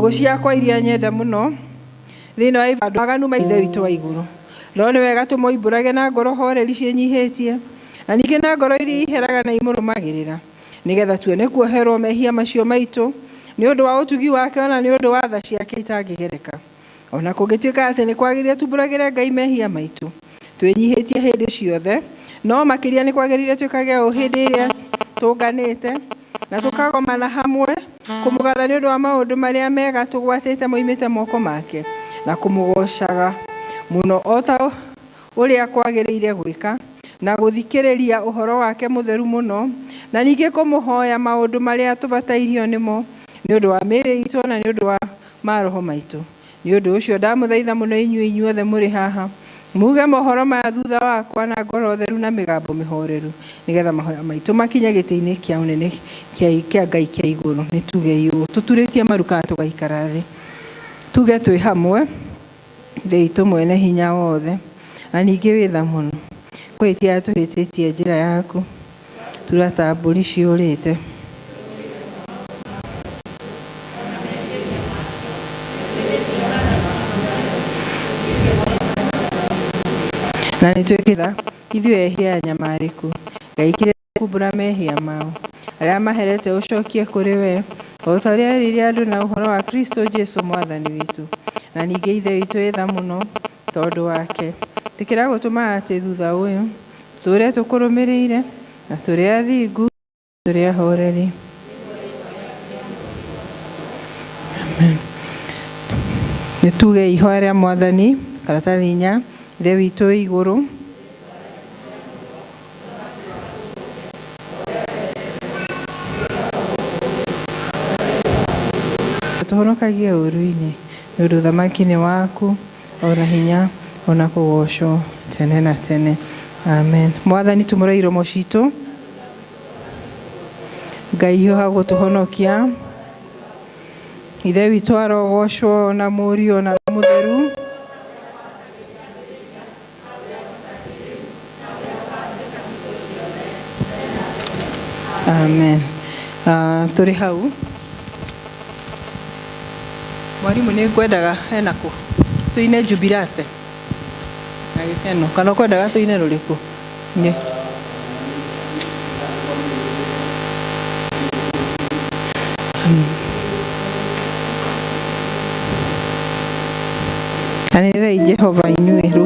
Ndũgũ ciakwa iria nyenda mũno thĩinĩ wa andũ aganu ma Ithe witũ wa igũrũ. No nĩ wega tũmoimbũrage na ngoro horeri ciĩnyihĩtie, na ningĩ na ngoro iria iheraga na imũrũmagĩrĩra, nĩgetha tuone kuoherwo mehia macio maitũ nĩ ũndũ wa ũtugi wake ona nĩ ũndũ wa tha ciake itangĩgereka. Ona kũngĩtuĩka atĩ nĩ kwagĩrĩire tumbũragĩre Ngai mehia maitũ twĩnyihĩtie hĩndĩ ciothe, no makĩria nĩ kwagĩrĩire twĩkage ũũ hĩndĩ ĩrĩa tũnganĩte na tũkagomana hamwe kũmũgatha nĩ ũndũ wa maũndũ marĩa mega tũgwatĩte moimĩte moko make, na kũmũgocaga mũno o ta ũrĩa kwagĩrĩire gwĩka, na gũthikĩrĩria ũhoro wake mũtheru mũno, na ningĩ kũmũhoya maũndũ marĩa tũbatairio nĩmo nĩ ũndũ wa mĩĩrĩ itũ na nĩ ũndũ wa maroho maitũ. Nĩ ũndũ ũcio ndamũthaitha mũno inyuĩ inyuothe mũrĩ haha, muge mohoro maya thutha wakwa na ngoro theru na mĩgambo mĩhoreru, nĩgetha mahoya maitũ makinye gĩtĩ-inĩ kĩa ũnene kĩa Ngai kĩa igũrũ. Nĩ tuge ũũ tũturĩtie maru kana tũgaikara thĩ, tuge twĩ hamwe. Ithe witũ mwene hinya wothe na ningĩ wĩ tha mũno, kũhĩtia tũhĩtĩtie njĩra yaku, tura ta mbũri ciũrĩte. Na nĩ twĩkĩta ithuĩ ehia anyamarĩku, Ngai kĩrĩa kumbũra mehia mao, arĩa maherete ũcokie kũrĩ we, o ta ũrĩa erĩire andũ na ũhoro wa Kristo Jesu Mwathani witũ. Na ningĩ Ithe witũ wĩ tha mũno tondũ wake, ĩtĩkĩra gũtũma atĩ thutha ũyũ tũtũũre tũkũrũmĩrĩire na tũrĩ athingu, tũrĩ ahoreri. Amen. Nĩ tuge ihoya rĩa Mwathani, karatathi inya, Ithe witũ wĩ igũrũ, tũhonokagie ũũru-inĩ, nĩ ũndũ ũthamaki nĩ waku, ona hinya, ona kũgoocwo tene na tene. Amen. Mwathani tumũra iromo citũ, Ngai hiũha gũtũhonokia. Ithe witũ arogocwo na Mũriũ na Roho Mũtheru. Amen. Tũrĩ hau mwarimũ nĩ ngwendaga hena kũ tũine Jubilate na gĩkeno kana ũkwendaga tũine rũrĩkũ? Nĩ. Anĩrĩrai Jehova inyuĩ rũ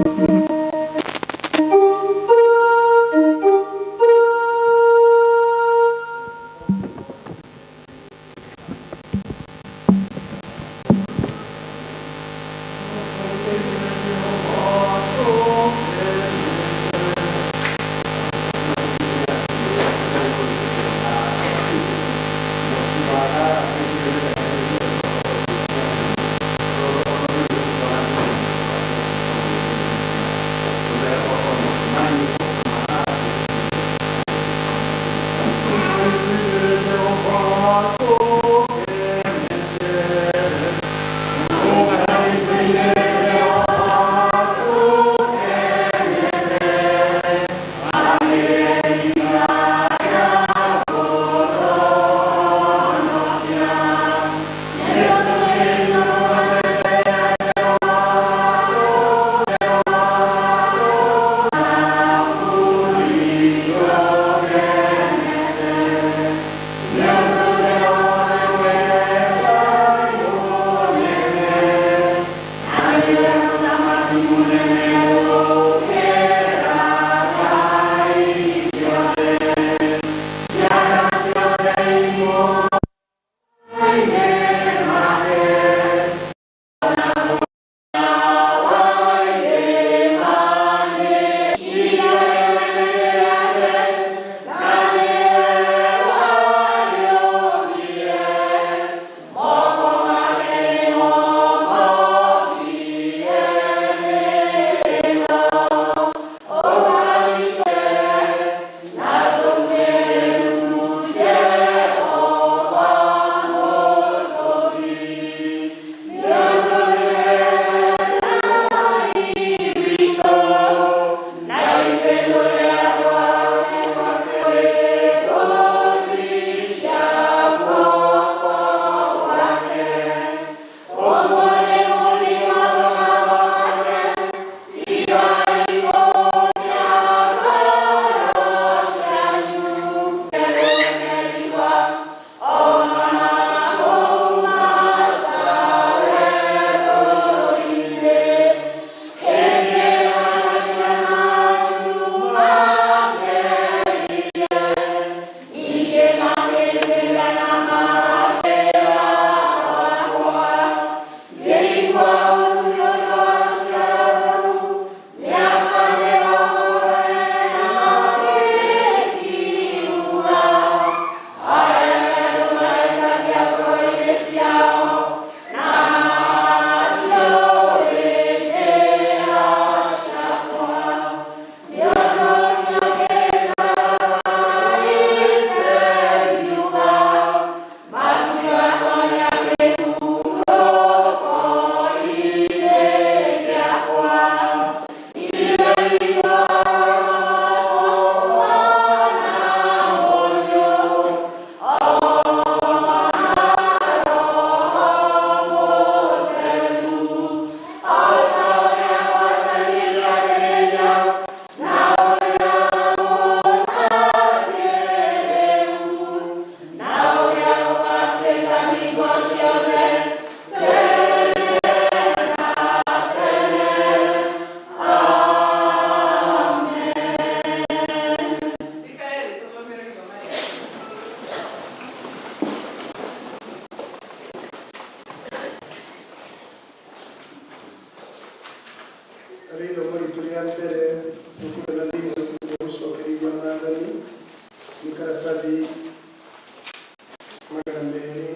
216.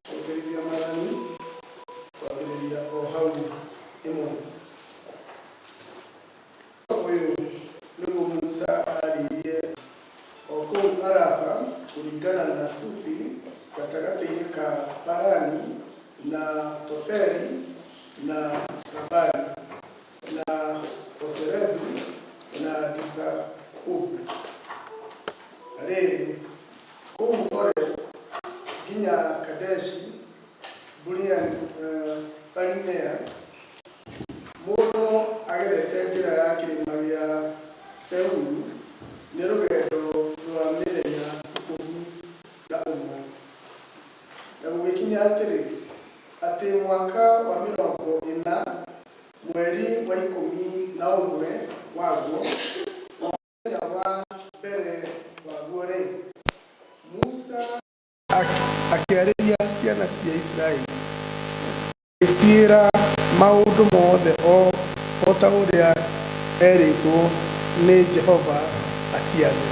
Cokereria Mwathani kwambĩrĩria o hau ĩmwe. Ũyũ nĩguo Musa aarĩirie o kũu Araba kũringana na Sufi, gatagatĩ-inĩ ka Parani na Tofeli na Labani na Hoserethu na Dizahabu. Na rĩrĩ, kũu Horebu nginya Kadeshi Barinea, mũndũ agerete njĩra ya kĩrĩma gĩa Seiru, nĩ rũgendo rwa mĩthenya 11. Na gũgĩkinya atĩrĩ, atĩ mwaka wa 40, mweri wa 11 waguo, o mũthenya wa mbere waguo-rĩ, Musa akĩarĩria ciana cia Isiraeli, agĩciĩra maũndũ mothe o ta ũrĩa erĩtwo nĩ Jehova aciathe.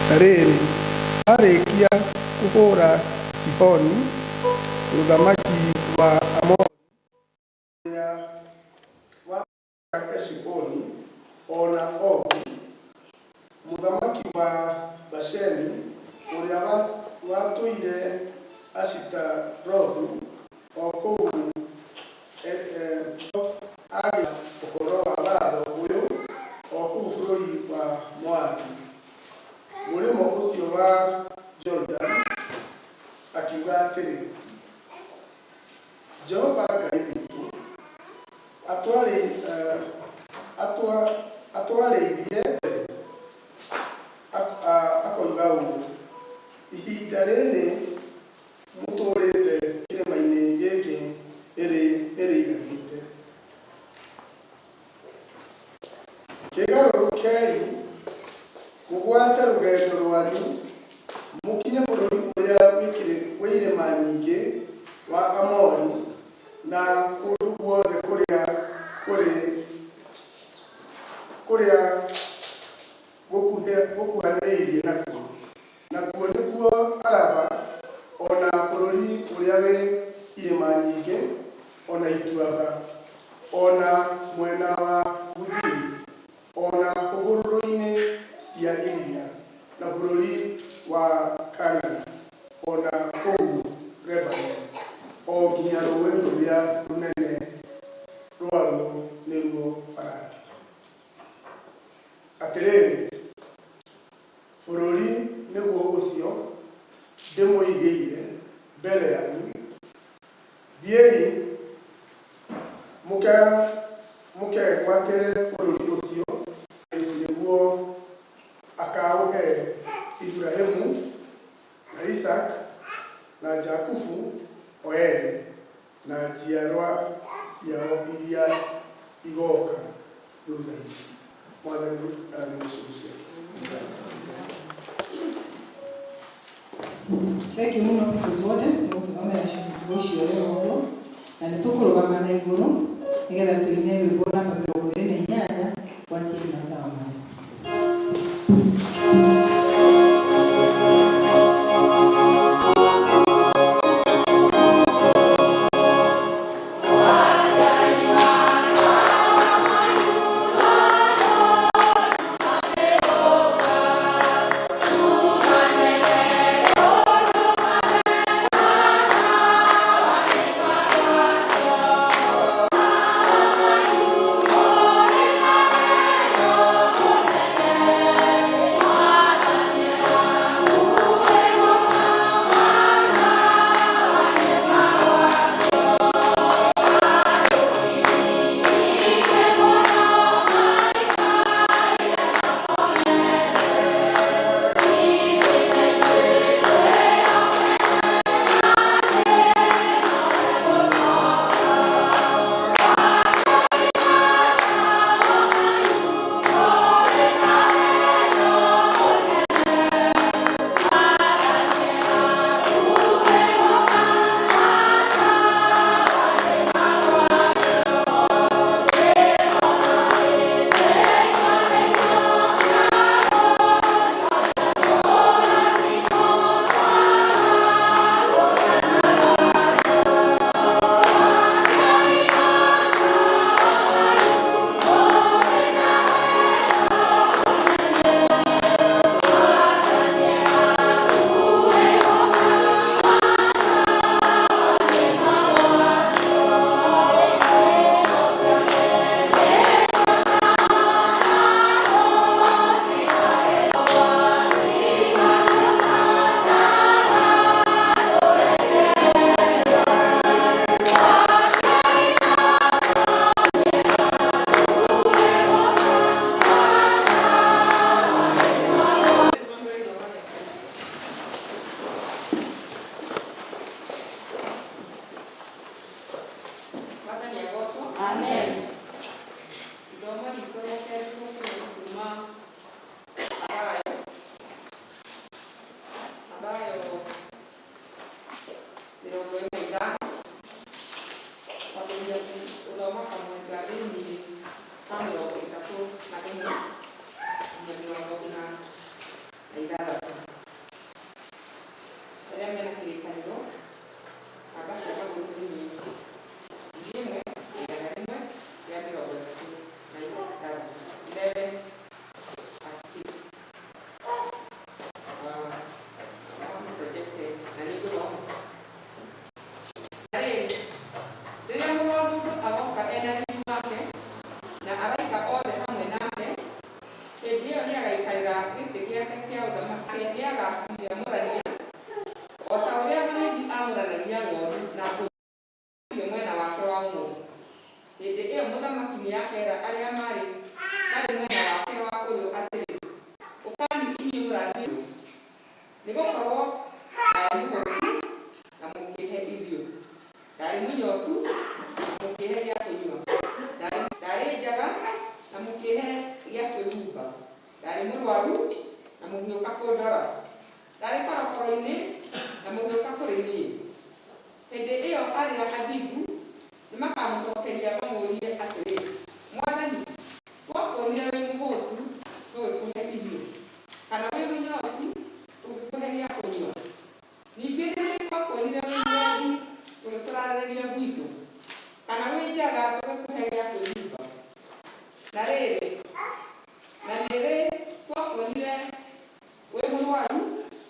Na rĩrĩ, aarĩkia kũhũra Sihoni, mũthamaki wa Aamori, ũrĩa watũũraga Heshiboni, o na Ogu, mũthamaki wa Bashani, ũrĩa watũire Ashitarothu, o kũu Agĩa ũhoro wa watho ũyũ o kũu bũrũri wa Moabi, mũrĩmo ũcio wa Jorodani, akiuga atĩrĩ, Jehova Ngai witũ atwarĩirie akoiga ũũ, ihinda rĩrĩ mũtũũrĩte kĩrĩma-inĩ gĩkĩ nĩrĩiganĩte. Kĩgarũrũkei mũgwate rũgendo rwanyu mũkinye bũrũri ũrĩa wĩ irĩma nyingĩ wa Amori, na kũndũ guothe kũrĩa kũrĩ kũrĩa gũkuhanĩrĩirie nakuo, nakuo nĩkuo Araba, o na bũrũri ũrĩa wĩ irĩma nyingĩ, o na ituamba, o na mwena wa gũthini, o na hũgũrũrũ-inĩ cia iria, na bũrũri wa Kaanani, o na kũu Lebanoni, o nginya rũũĩ rũrĩa rũnene rwaruo nĩruo Farati. Atĩrĩrĩ, bũrũri nĩguo ũcio ndĩmũigĩire mbere yanyu, thiĩi mũkegwatĩre bũrũri ũcio, nĩguo akaũhe Iburahĩmu, na Isaaka, na Jakubu o ene, na njiarwa ciao iria igooka thutha-inĩ. Mwathani arathime ciugo ciake. Thank you mũno Kĩbũzwonde nĩ gũtũthomera ciugo icio wega ũguo, na nĩ tũkũrũgama na igũrũ nĩgetha tũine rwĩmbo namba 28, Gwatia Mazao. Nake nĩagaciamũrania o ta ũrĩa mũrĩithi amũranagia ng'ondu na mbũri mwena wake wa ũmotho. Hĩndĩ ĩyo mũthamaki nĩakeera arĩa marĩ mwena wake wa ũrĩo atĩrĩ, 'Ũkani inyuĩ mũrathimĩtwo, nĩgũkorwo ndaarĩ mũhũũtu na mũkĩĩhe irio, ndaarĩ mũnyootu na mũkĩĩhe gĩa kũnyua, ndaarĩ njaga na mũkĩĩhe gĩa kwĩhumba, ndaarĩ mũrũaru na mũgĩũka kũndora, ndaarĩ korokoro-inĩ na mũgĩũka kũrĩ niĩ.' Hĩndĩ ĩyo arĩa athingu nĩmakamũcookeria mamũũrie atĩrĩ, 'Mwathani, twakuonire wĩ mũhũũtu tũgĩkũhe irio, kana wĩ mũnyootu tũgĩkũhe gĩa kũnyua? Ningĩ nĩ rĩ twakuonire wĩ mũgendi tũgĩkũraarĩrĩria gwitũ, kana wĩ njaga tũgĩkũhe gĩa kwĩhumba? Na rĩrĩ, na nĩ rĩ twakuonire wĩ mũrũaru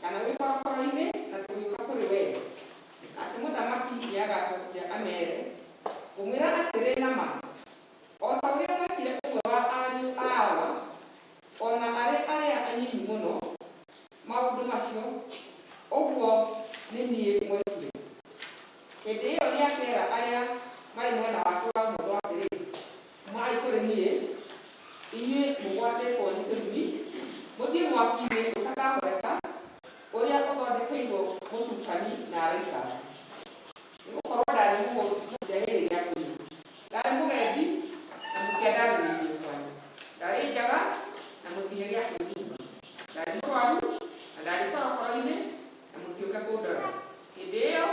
kana wĩ korokoro-inĩ na tũgĩũka kũrĩ wee?' Nake mũthamaki nĩagacookia ameere, 'Ngũmwĩra atĩrĩ na ma, o ta ũrĩa mwekire ũmwe wa ariũ a Awa, o na arĩ arĩa anyinyi mũno, maũndũ macio, ũguo nĩ niĩ mwekire.' Hĩndĩ ĩyo nĩakeera arĩa marĩ mwena wake wa ũmotho atĩrĩ, 'Umai kũrĩ niĩ, inyuĩ mũgwatĩtwo nĩ kĩrumi, mũthiĩ mwaki-inĩ ũtakahoreka, ũrĩa ũthondekeirwo mũcukani na araika ake. Nĩgũkorwo ndaarĩ mũhũũtu na mũkĩahe gĩa kũnyua, ndaarĩ mũgendi na mũkĩandarĩrĩria kwanyu, ndaarĩ njaga na mũkĩĩhe gĩa kwĩhumba, ndaarĩ mũrũaru na ndaarĩ korokoro-inĩ na mũkĩũka kũndora.' Hĩndĩ ĩyo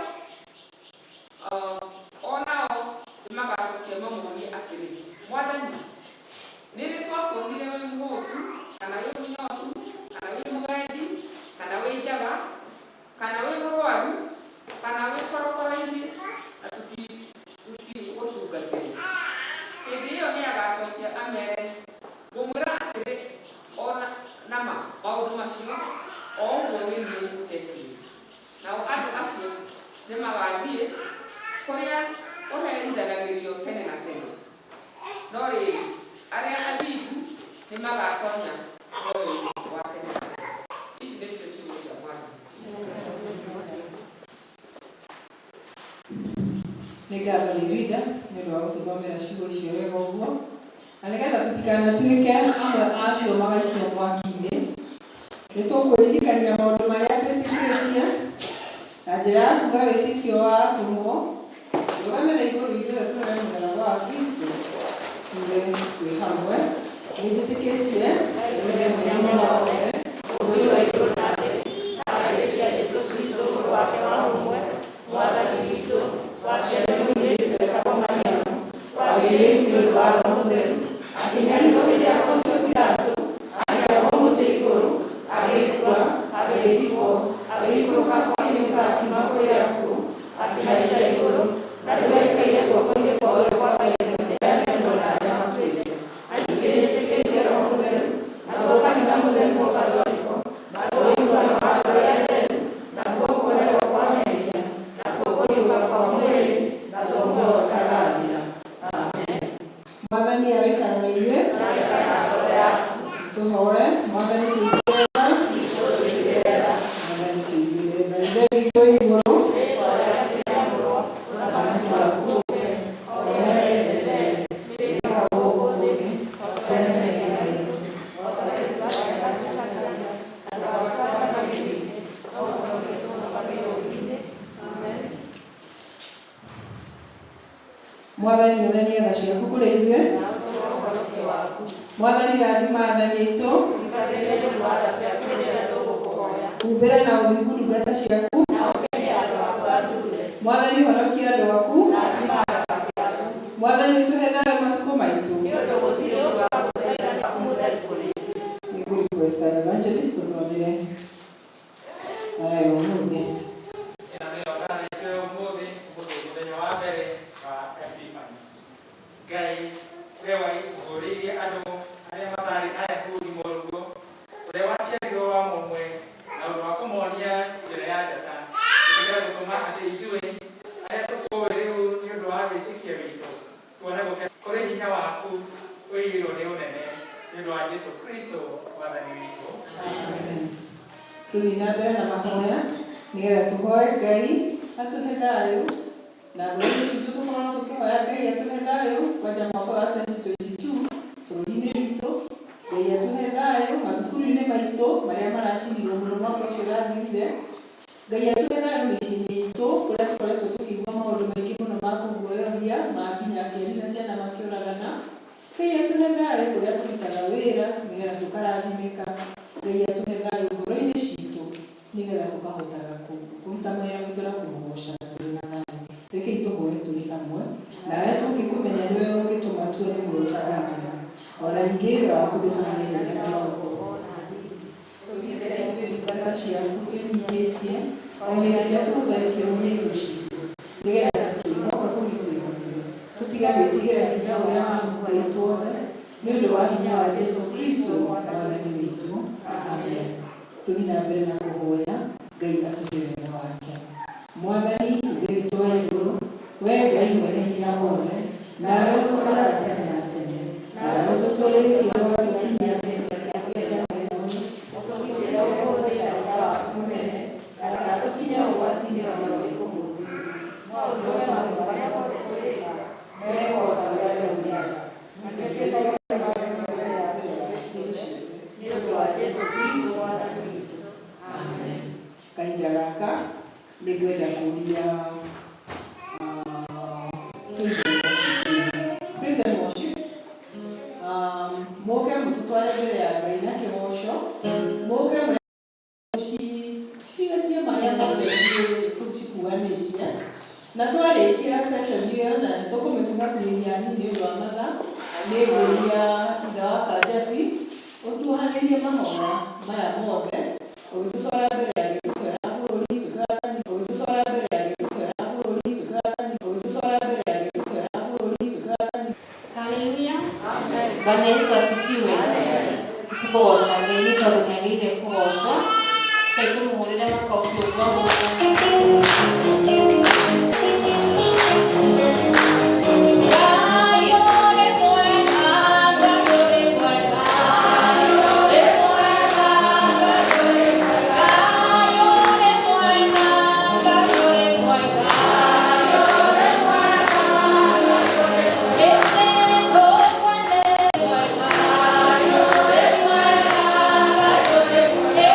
o nao nĩmagacookia mamũũrie atĩrĩ, 'Mwathani, nĩ rĩ twakuonire wĩ mũhũũtu, kana wĩ mũnyootu, kana wĩ mũgendi, kana wĩ njaga, kana wĩ mũrũaru, kana wĩ korokoro-inĩ, na tũtigũtungatĩre?' Hĩndĩ ĩyo nĩagacookia ameere, 'Ngũmwĩra atĩrĩ o na ma, maũndũ macio, o ũguo nĩ niĩ ndekire.' Nao andũ acio nĩmagathiĩ kũrĩa kũherithanagĩrio tene na tene, no rĩrĩ, arĩa athingu nĩmagatoonya muoyo-inĩ wa tene na tene." Ici nĩcio ciugo cia Mwathani. Nĩ ngatho nĩ Rida nĩ ũndũ wa gũtũthomera ciugo icio wega ũguo, na nĩgetha tũtikanatuĩke amwe a acio magaikio mwaki-inĩ, nĩ tũkwĩririkania maũndũ marĩa twĩtĩkĩtie na njĩra ya kuuga wĩtĩkio wa atũmwo, tũrũgame na igũrũ ithuothe tũrore mũtharaba wa Kristo, tuuge twĩ hamwe, nĩ njĩtĩkĩtie Ithe Mwene Wothe, Mũũmbi wa igũrũ na thĩ, na ngetĩkia Jesũ Kristũ Mũrũ wake wa mũmwe, Mwathani witũ, waciarirwo nĩ mũirĩtu wetagwo Mariamu, wagĩire ihu nĩ ũndũ wa Roho Mũtheru, akĩnyariirwo hĩndĩ ya Pontio Pilato, akĩambwo mũtĩ igũrũ, agĩkua, agĩthikwo, agĩikũrũka kwa kĩrĩma akiuma kũrĩ akuũ, akĩhaica igũrũ, na rĩu aikaire guoko-inĩ kwa ũrĩo kwa Ngai Mũheani muoyo na arĩa makuĩte. Na ningĩ nĩnjĩtĩkĩtie Roho Mũtheru, naguo kanitha mũtheru Mũkatholiko, naguo ũiguano wa andũ arĩa atheru, nakuo kuoherwo kwa mehia, nakuo kũriũka kwa mwĩrĩ, naguo muoyo ũtagathira. Amen. Mwathani aroikara na inyuĩ. Tũhoe. Mwathani tũiguĩre tha. Mwathani tũiguĩre tha. Ithe witũ wĩ igũrũ, ũthamaki waku ũũke, ũrĩa wendete wĩkagwo gũkũ thĩ o ta ũrĩa mehia maitũ. Mwathani onania tha ciaku kũrĩ ithuĩ. Mwathani rathima athani aitũ, humbĩra na ũthingu ndungata ciaku. Mwathani honokia andũ aku. Mwathani ũtũhe thayũ matukũ maitũ. Nĩ request evangelist tũthomere thayũ ya ũmũthĩ. Ĩno nĩyo ndara itũ ya ũmũthĩ, ũmũthĩ mũthenya wa mbere wa Epiphany. Ngai we waihũrĩirie andũ arĩa matarĩ Ayahudi mũrũguo, ũrĩa waciarirwo wa mũmwe na ũndũ wa kũmonia njĩra ya njata, ĩtĩkĩra gũtũma atĩ ithuĩ arĩa tũkũũĩ rĩu nĩ ũndũ wa wĩtĩkio witũ tuone gũkena kũrĩ hinya waku ũiyũirwo nĩ ũnene nĩ ũndũ wa Jesũ Kristo Mwathani witũ. Amen. Tũthiĩ na mbere na mahoya nĩgetha tũhoe Ngai atũhe thayũ na ngoro citũ tũkorwo tũkĩhoya Ngai atũhe thayũ kwanja mwaka wa 2022 bũrũri-inĩ witũ. Ngai atũhe thayũ mathukuru-inĩ maitũ marĩa maracinirwo mũno mwaka ũcio ũrathirire. Ngai atũhe thayũ mĩciĩ-inĩ itũ kũrĩa tũkoretwo tũkĩigua maũndũ maingĩ mũno ma kũguoyohia ma nginya aciari na ciana makĩũragana. Ngai atũhe thayũ kũrĩa tũrutaga wĩra nĩgetha tũkarathimĩka. Ngai atũhe thayũ ngoro-inĩ citũ nĩgetha tũkahotaga kũruta mawĩra maitũ na kũmũgoca tũrĩ na thayũ. Rekei tũhoe tũrĩ hamwe nawe tũngĩkũmenya nĩwe ũngĩtũma tuone muoyo ũtathira. Ona ningĩ wĩra waku ndũhanaine na maũndũ. Tũgitĩre ithuĩ ndungata ciaku twĩnyihĩtie o hĩndĩ ĩrĩa tũgũtharĩkĩrwo nĩ thũ citũ nĩgetha tũkĩĩhoka kũgitĩrwo nĩwe tũtige gwĩtigĩra hinya ũrĩa waku kũrĩ tuothe nĩ ũndũ wa hinya wa Jesu Kristo mwathani witũ. Amen. Tũthiĩ na mbere na kũhoya Ngai atũhe wega wake. Mwathani Ithe witũ wa igũrũ, we Ngai mwene hinya wothe, nawe ũtũũraga tene na tene, nawe ũtũtũũrĩtie ũgatũkinyia kĩrĩa mũthenya ũyũ, ũtũgitĩre ũmũthĩ na hinya waku mũnene, kana tũkinye ũgwati-inĩ o na ũrĩkũ mũũru. Maũndũ maũndũ marĩa mothe tũrĩka, mekwo o ta ũrĩa we ũrĩenda. Nĩ ũndũ wa Jesu Kristo Mwathani witũ. Amen. Kahinda gaka nĩ ngwenda kũria praise and worship. Praise and worship. Mũke mũtũtware mbere ya Ngai na kĩgoco. Mũke cigetie marĩa mothe cikuanĩtie. Na twarĩkia session ĩyo na nĩ tũkũmĩkuhĩrĩria hanini nĩ ũndũ wa mathaa, nĩ ngũria ithe wa Kanjabi ũtuohanĩrie mahoya maya mothe ũgĩtũtwara mbere ya Ngai tũkĩhoera bũrũri, tũkĩhoera kanitha, ũgĩtũtwara mbere ya Ngai tũkĩhoera bũrũri, tũkĩhoera kanitha, ũgĩtũtwara mbere ya Ngai tũkĩhoera bũrũri, tũkĩhoera kanitha. Haleluya. Bwana Yesu asifiwe. Tũkũgoca Ngai nĩ tondũ nĩ agĩrĩire kũgocwo. Rekei tũmũhũrĩre makobi ũguo. Ngai ũrĩ mwega, Ngai ũrĩ mwega, ũrĩ mwega, Ngai ũrĩ mwega, Ngai ũrĩ mwega, Ngai ũrĩ mwega, ũrĩ mwega, Ngai ũrĩ mwega.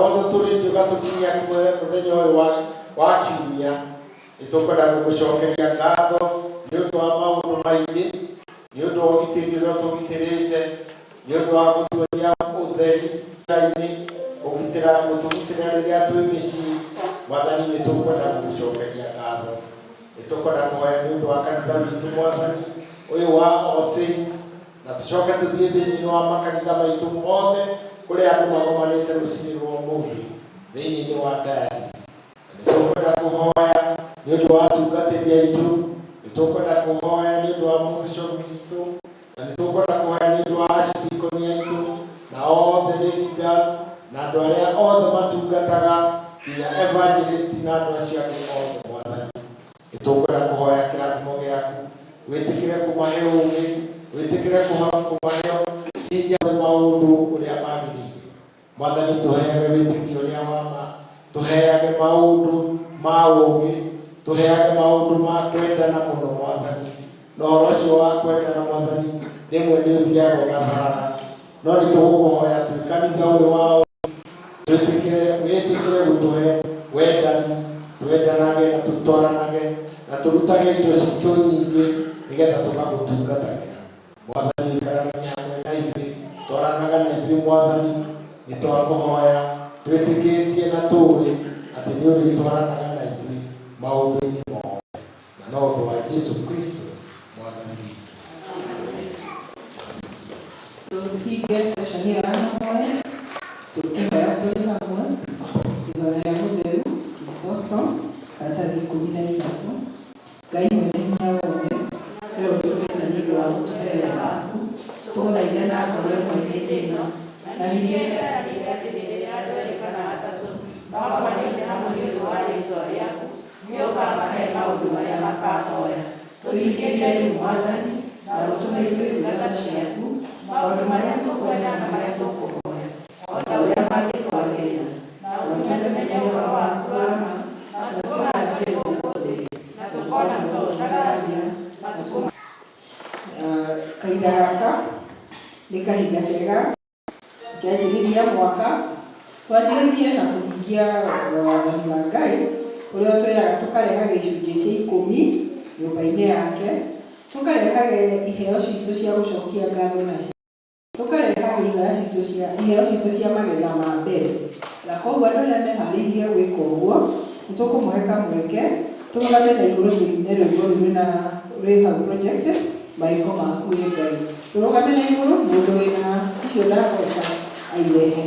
Ũtũtũrĩtie ũgatũkinyia mũthenya ũyũ wa kiumia. Nĩtũkwenda gũgũcokeria ngatho nĩ ũndũ wa maũndũ maingĩ, nĩ ũndũ wa ũgitĩri ũrĩa ũtũgitĩrĩte, nĩ ũndũ wa gũtuonia ũtheri inĩ, ũgitĩra gũtũgitĩra rĩrĩa twĩ mĩciĩ. Mwathani, nĩtũkwenda gũgũcokeria ngatho. Nĩtũkwenda kũhoya nĩ ũndũ wa kanitha witũ, Mwathani, ũyũ wa All Saints, na tũcoke tũthiĩ thĩinĩ wa makanitha maitũ mothe kũrĩa andũ magomanĩte rũcinĩ rwa ũmũthĩ thĩinĩ wa diocese. Nĩtũkwenda kũhoya nĩ ũndũ wa atungatĩri aitũ, nĩtũkwenda kũhoya nĩ ũndũ wa mũbishop witũ, na nĩtũkwenda kũhoya nĩ ũndũ wa archdeacon aitũ na othe nĩ leaders na andũ arĩa othe matungataga nginya evangelist na andũ acio angĩ othe. Mwathani, nĩtũkwenda kũhoya kĩrathimo gĩaku, wĩtĩkĩre kũmahe ũũgĩ, wĩtĩkĩre kũmahe hinya maũndũ ũrĩa magĩrĩire. Mwathani, tũheage wĩtĩkio ũrĩa wa ma, tũheage maũndũ ma ũũgĩ, tũheage maũndũ ma kwendana mũno, Mwathani. Na ũhoro ũcio wa kwendana, Mwathani, rĩmwe nĩ ũthiaga ũgatharara, no nĩ tũgũkũhoya twĩ kanitha ũyũ wa twĩtĩkĩre, wĩtĩkĩre gũtũhe wendani, twendanage na tũtwaranage na tũrutage indo citũ nyingĩ nĩgetha tũgagũtungatagĩra. Mwathani, ikaranagia hamwe na ithuĩ, twaranaga na ithuĩ. Mwathani, nĩ twakũhoya twĩtĩkĩtie na tũĩ atĩ nĩ ũrĩtwaranaga na ithuĩ maũndũ-inĩ mothe, na no ũndũ wa Jesu Kristo Mwathani witũ. Tũhinge session ĩyo ya mahoya tũkĩhoya tũrĩ hamwe ihoya rĩa mũtheru Chrysostom, karatathi 13. Ngai mwene hinya wothe, we ũtũmbĩte nĩ ũndũ wa gũtũhe wega waku, tũgũthaithe na ngoro ĩmwe hĩndĩ ĩno na ningĩ Nĩweranĩire atĩ rĩrĩa andũ erĩ kana atatũ magomanĩte hamwe nĩ ũndũ wa rĩĩtwa rĩaku, nĩũkamahe maũndũ marĩa makahooya. Tũhingĩrie rĩu, Mwathani, na ũtũhe ithuĩ ndungata ciaku maũndũ marĩa tũkwenda na marĩa tũkũhoya o ta ũrĩa mangĩtwagĩrĩra, na ũtũme tũmenye ũhoro waku wa ma matukũ maya tũrĩ gũkũ thĩ, na tũkona muoyo ũtagathira matukũ. Kahinda gaka nĩ kahinda kega kĩanjĩrĩria mwaka, twanjĩrĩrie na kũhingia wathani wa Ngai ũrĩa ũtwĩraga tũkarehaga gĩcunjĩ cia 10 nyũmba-inĩ yake, tũkarehage iheo citũ cia gũcokia ngatho nacio, tũkarehaga iheo citũ cia magetha ma mbere. Na koguo andũ arĩa meharĩirie gwĩka ũguo, nĩ tũkũmũhe kamweke tũrũgame na igũrũ tũine rwĩmbo rũu rwĩna rwĩ hau project mawĩko maku ĩ Ngai. Tũrũgame na igũrũ, mũndũ wĩna icio ndagweta airehe.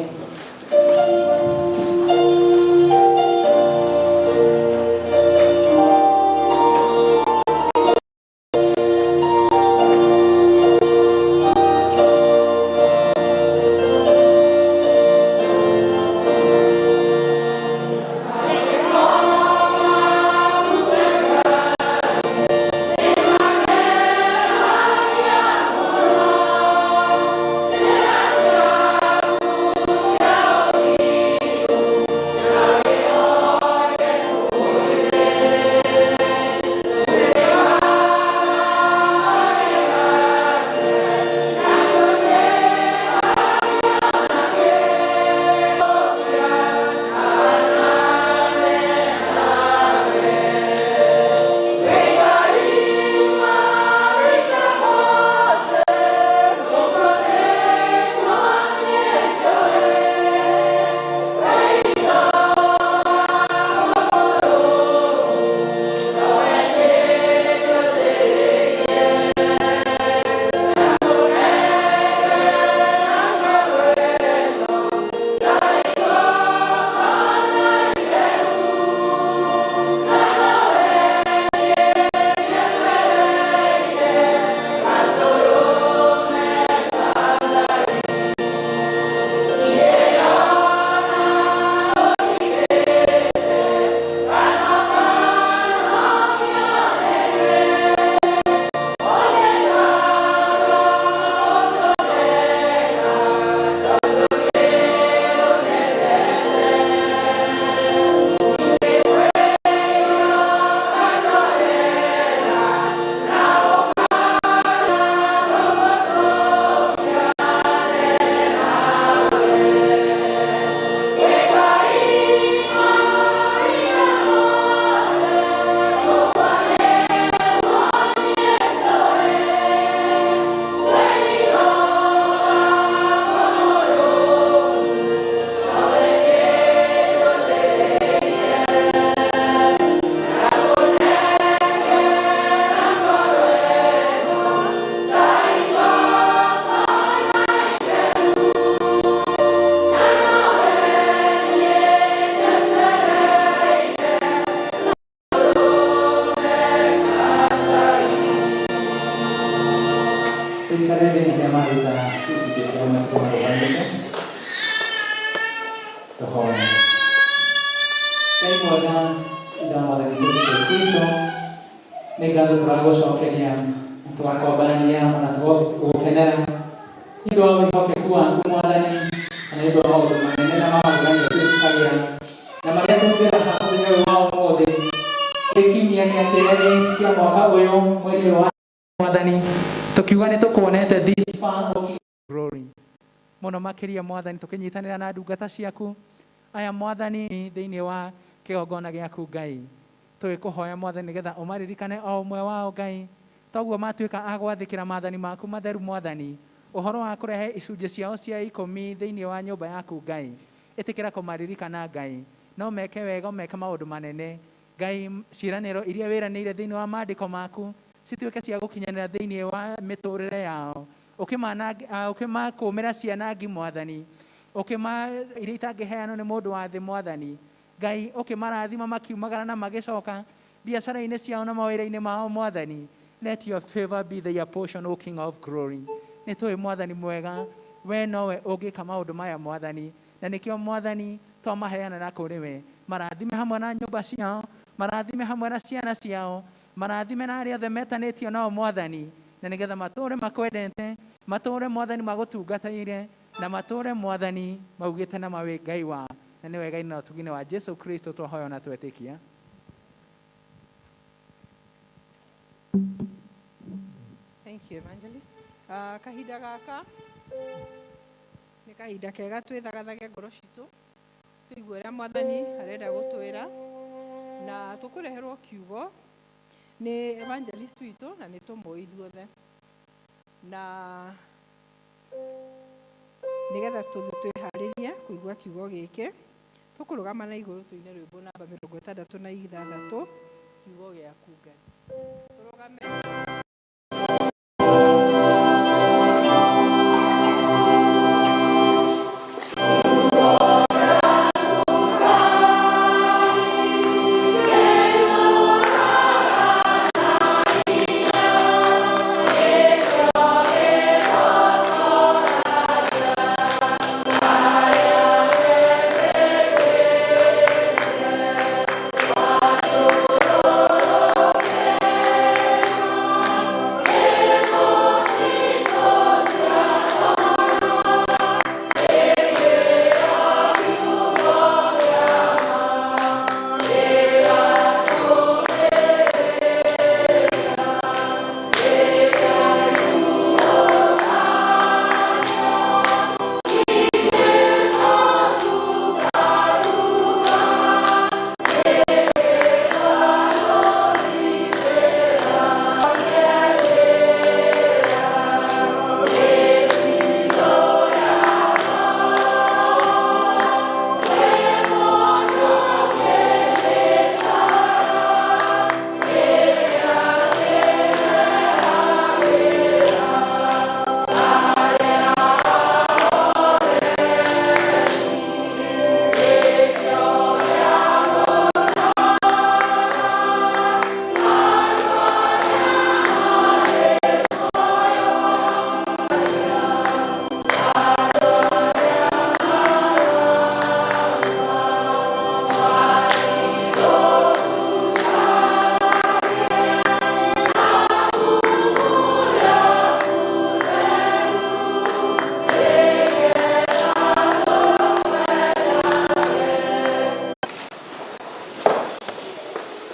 Tũhoe. Ngai mwega, Ithe wa Mwathani witũ Jesũ Kristo, nĩ ngatho tũragũcokeria na tũgakombania ona tũgũkenera nĩ ũndũ wa wĩhokeku waku Mwathani, na nĩ ũndũ wa maũndũ manene na ma magegania twĩtĩkagĩra na marĩa tũngĩraha mũthenya ũyũ wa ũmũthĩ kĩ kiumia gĩa kerĩ kĩa mwaka ũyũ, mweri ũyũ wa Mwathani, tũkiuga nĩ tũkuonete this far, O King Glory. Mũno makĩria Mwathani, tũkĩnyitanĩra na ndungata ciaku aya Mwathani thĩinĩ wa kĩgongona gĩaku Ngai, tũgĩkũhoya Mwathani nĩgetha ũmaririkane o ũmwe wao Ngai, toguo matuĩka a gwathĩkĩra maathani maku matheru Mwathani, ũhoro wa kũrehe icunjĩ ciao cia ikũmi thĩinĩ wa nyũmba yaku Ngai. Ĩtĩkĩra kũmaririkana Ngai, no meke wega, meke maũndũ manene Ngai, ciĩranĩro iria wĩranĩire thĩinĩ wa maandĩko maku cituĩke cia gũkinyanĩra thĩinĩ wa mĩtũrĩre yao, ũkĩmakũmĩra ciana ngi Mwathani, ũkĩma iria itangĩheanwo nĩ mũndũ wa thĩ Mwathani Ngai, ũkĩmarathima makiumagara na magĩcoka biacara-inĩ ciao na mawĩra-inĩ mao Mwathani. Let your favor be their portion, O King of Glory. Nĩ tũĩ Mwathani mwega, we nowe ũngĩka maũndũ maya Mwathani, na nĩkĩo Mwathani twamaheana na kũrĩ we. Marathime hamwe na nyũmba ciao, marathime hamwe na ciana ciao, marathime na arĩa othe metanĩtio nao Mwathani, na nĩgetha matũũre makwendete, matũũre Mwathani magũtungatĩire, na matũũre Mwathani maugĩte na ma wĩ Ngai wao, na nĩ wega-inĩ na ũtugi-inĩ wa Jesu Kristo twahoya na twetĩkia. Thank you, Evangelist. Kahinda gaka nĩ kahinda kega twĩthagathage ngoro citũ, tũigue ũrĩa Mwathani arenda gũtwĩra, na tũkũreherwo kiugo nĩ evangelist witũ, na nĩ tũmũĩ ithuothe, na nĩgetha tũthiĩ twĩharĩrie kũigua kiugo gĩkĩ, tũkũrũgama na igũrũ tũine rwĩmbo namba 66, kiugo gĩaku Ngai. Tũrũgame.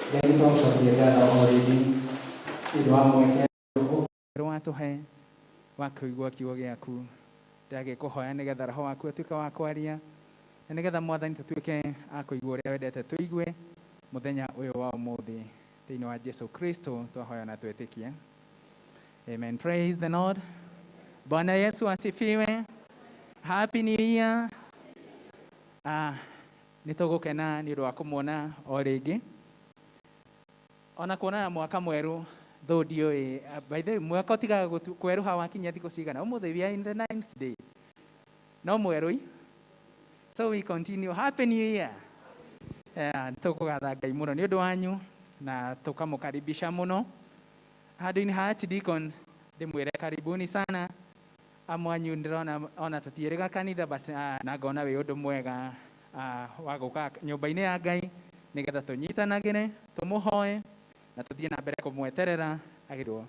Ngai, nĩtwagũcokeria ngatho o rĩngĩ nĩ ũndũ wa mweke watũhe wa kũigua kiugo gĩaku. Ndagĩkũhoya nĩgetha roho waku atuĩke wa kwaria, na nĩgetha Mwathani tũtuĩke a kũigua ũrĩa wendete tũigue mũthenya ũyũ wa ũmũthĩ. Thĩinĩ wa Jesu Kristo twahoya na twetĩkia. Amen. Praise the Lord. Bwana Yesu asifiwe. Happy New Year. Nĩ tũgũkena nĩ ũndũ wa kũmuona o rĩngĩ, ona kuonana mwaka mwerũ though ndiũĩ. By the way, mwaka ũtigaga kwerũha wakinyia thikũ cigana? Ũmũthĩ we are in the ninth day, no mwerũ i, so we continue. Happy New Year. Nĩ tũkũgatha Ngai mũno nĩ ũndũ wanyu na tũkamũkaribisha mũno. Handũ-inĩ ha Archdeacon ndĩmwĩre karibuni sana. Amwe anyu ndĩrona ona tũtiĩrĩga kanitha, but na ngona wĩ ũndũ mwega. Wa gũka nyũmba-inĩ ya Ngai nĩgetha tũnyitanagĩre, tũmũhoe na tũthiĩ na mbere kũmweterera agĩrwo.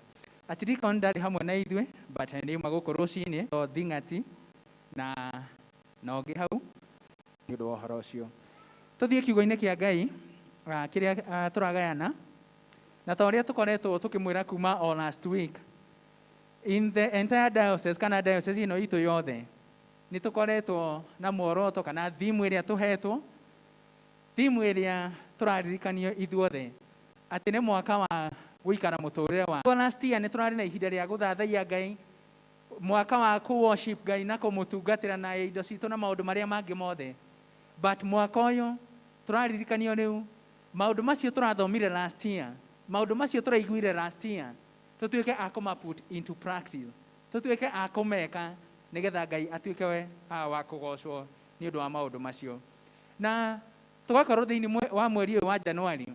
Archdeacon ndarĩ hamwe na ithuĩ, but nĩ auma gũkũ rũcinĩ o thing'ati na ũngĩ hau nĩ ũndũ wa ũhoro ũcio. Tũthiĩ kiugo-inĩ kĩa Ngai kĩrĩa tũragayana na ta ũrĩa tũkoretwo tũkĩmwĩra kuma o last week, in the entire diocese kana diocese ĩno itũ yothe, nĩ tũkoretwo na muoroto kana theme ĩrĩa tũhetwo, theme ĩrĩa tũraririkanio ithuothe atĩ nĩ mwaka wa gũikara mũtũrĩre wa last year. Nĩ tũrarĩ na ihinda rĩa gũthathaiya Ngai, mwaka wa kũ worship Ngai na kũmũtungatĩra na indo citũ na maũndũ marĩa mangĩ mothe, but mwaka ũyũ tũraririkanio rĩu maũndũ macio tũrathomire last year, maũndũ macio tũraiguire last year, tũtuĩke a kũma put into practice, tũtuĩke a kũmeka nĩgetha Ngai atuĩke we wa kũgocwo nĩ ũndũ wa maũndũ macio. Na tũgakorwo thĩinĩ wa mweri ũyũ wa January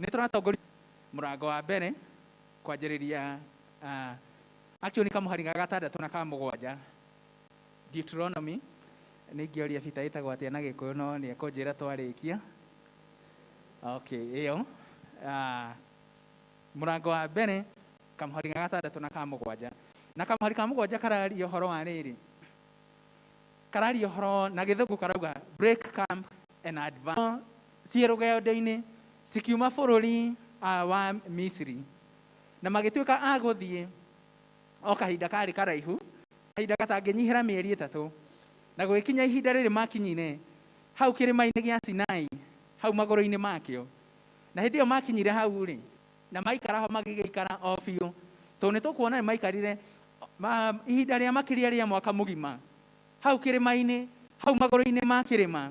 nĩ tũratongoria mũrango wa mbere kwanjĩrĩria, actually kamũhari ga gatandatũ na ka mũgwanja, Deuteronomy. Nĩ ingĩoria Peter ĩtagwo atĩa na Gĩkũyũ, no nĩ ekũnjĩra twarĩkia. Okay, ĩyo mũrango wa mbere, kamũhari ga gatandatũ na ka mũgwanja. Na kamũhari ka mũgwanja kararia ũhoro wa rĩrĩ, kararia ũhoro na Gĩthũngũ karauga, "Break camp and advance." Ciĩ rũgendo-inĩ cikiuma bũrũri wa Misiri na magĩtuĩka a gũthiĩ o kahinda karĩ karaihu, kahinda gatangĩnyihĩra mĩeri 3, na gũgĩkinya ihinda rĩrĩ makinyire hau kĩrĩma-inĩ gĩa Sinai, hau magũrũ-inĩ makĩo. Na hĩndĩ ĩyo makinyire hau rĩ, na maikara ho, magĩgĩikara o biũ, tondũ nĩ tũkuona nĩ maikarire ihinda rĩa makĩria rĩa mwaka mũgima hau kĩrĩma-inĩ, hau magũrũ-inĩ ma kĩrĩma.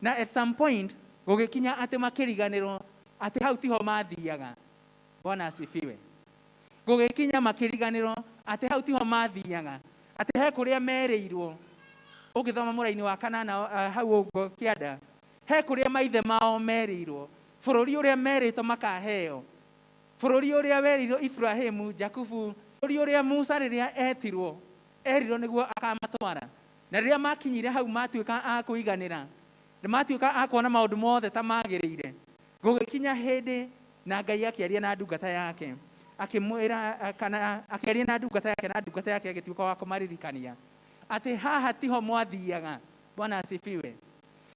Na at some point gũgĩkinya atĩ makĩriganĩrwo atĩ hau tiho mathiaga. Bwana asifiwe. Gũgĩkinya makĩriganĩrwo atĩ hau tiho mathiaga, atĩ he kũrĩa merĩirwo. Ũngĩthoma mũraini wa kanana hau ũguo kĩanda, he kũrĩa maithe mao merĩirwo, bũrũri ũrĩa merĩtwo makaheo, bũrũri ũrĩa werĩirwo Ibrahimu, Jakubu, bũrũri ũrĩa Musa rĩrĩa etirwo erirwo nĩguo akamatwara. Na rĩrĩa makinyire hau, matuĩka a kũiganĩra, matuĩka a kuona maũndũ mothe ta magĩrĩire, gũgĩkinya hĩndĩ na Ngai akĩaria na ndungata yake, akĩmwĩra kana akĩaria na ndungata yake, na ndungata yake agĩtuĩka wa kũmaririkania atĩ haha tiho mwathiaga. Bwana asifiwe.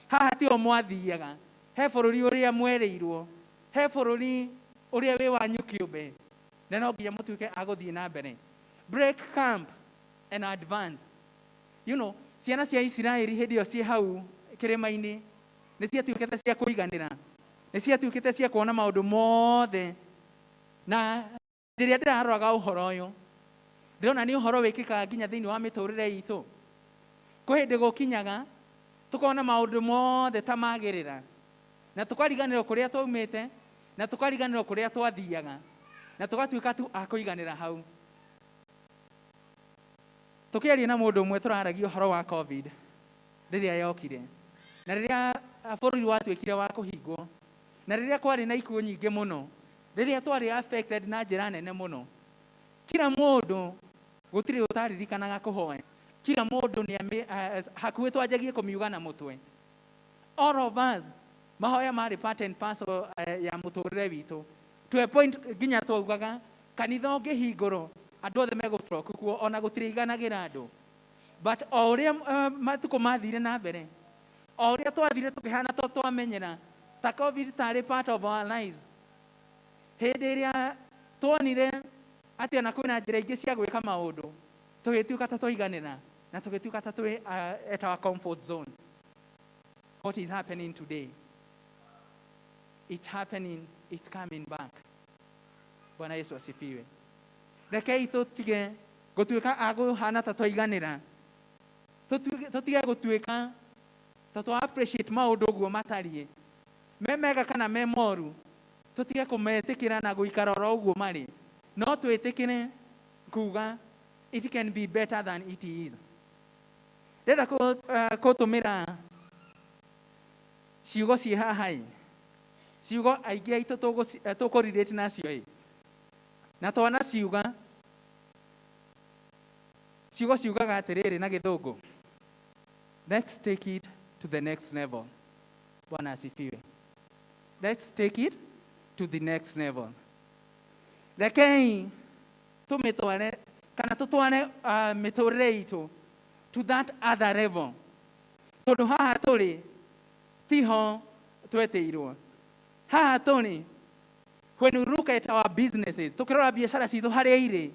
Haha tiho mwathiaga, he bũrũri ũrĩa mwerĩirwo, he bũrũri ũrĩa wĩ wanyu kĩũmbe, na no nginya mũtuĩke a gũthiĩ na mbere. Break camp and advance. Ciana cia Isiraeli hĩndĩ ĩyo ciĩ hau kĩrĩma-inĩ nĩ ciatuĩkĩte cia kũiganĩra, nĩ ciatuĩkĩte cia kuona maũndũ mothe. Na rĩrĩa ndĩraroraga ũhoro ũyũ, ndĩrona nĩ ũhoro wĩkĩkaga nginya thĩinĩ wa mĩtũrĩre itũ. Kwĩ hĩndĩ gũkinyaga tũkona maũndũ mothe ta magĩrĩra na tũkariganĩrwo kũrĩa twaumĩte na tũkariganĩrwo kũrĩa twathiaga na tũgatuĩka tu a kũiganĩra hau. Tũkĩaria na mũndũ ũmwe, tũraragia ũhoro wa COVID rĩrĩa yokire na rĩrĩa bũrũri watuĩkire wa kũhingwo na rĩrĩa kwarĩ na ikuũ nyingĩ mũno, rĩrĩa twarĩ affected na njĩra nene mũno. Kila mũndũ, gũtirĩ ũtaririkanaga kũhoya. Kila mũndũ nĩ hakuhĩ twanjagie kũmiuga na mũtwe. All of us, mahoya marĩ part and parcel ya mũtũrĩre witũ, to a point nginya twaugaga kanitha ũngĩhingũrwo andũ othe megũflock kuo, ona gũtirĩ iganagĩra andũ. But o ũrĩa matukũ mathire na mbere, o ũrĩa twathire tũkĩhana to twamenyera ta COVID tarĩ part of our lives, hĩndĩ ĩrĩa tuonire atĩ ona kwĩna njĩra ingĩ cia gwĩka maũndũ, tũgĩtuĩka ta twaiganĩra na tũgĩtuĩka ta twĩ at our comfort zone. What is happening today, it's happening, it's coming back. Bwana Yesu asifiwe. Rekei tũtige gũtuĩka a kũhana ta twaiganĩra, tũtige gũtuĩka ta twa appreciate maũndũ ũguo matariĩ, me mega kana me moru, tũtige kũmetĩkĩra na gũikara oro ũguo marĩ, no twĩtĩkĩre kuga it can be better than it is. Ndĩrenda kũtũmĩra ciugo ciĩ haha ĩ, ciugo aingĩ aitũ tũkũ relate nacio ĩ, na twana ciuga ciugo ciugaga atĩrĩrĩ na Gĩthũngũ, let's take it to the next level. Bwana asifiwe. Let's take it to the next level. Rekei tũmĩtware kana tũtware mĩtũrĩre itũ to that other level, tondũ haha tũrĩ tiho twetĩirwo. Haha tũrĩ, when we look at our businesses, tukirora biacara citũ harĩa irĩ,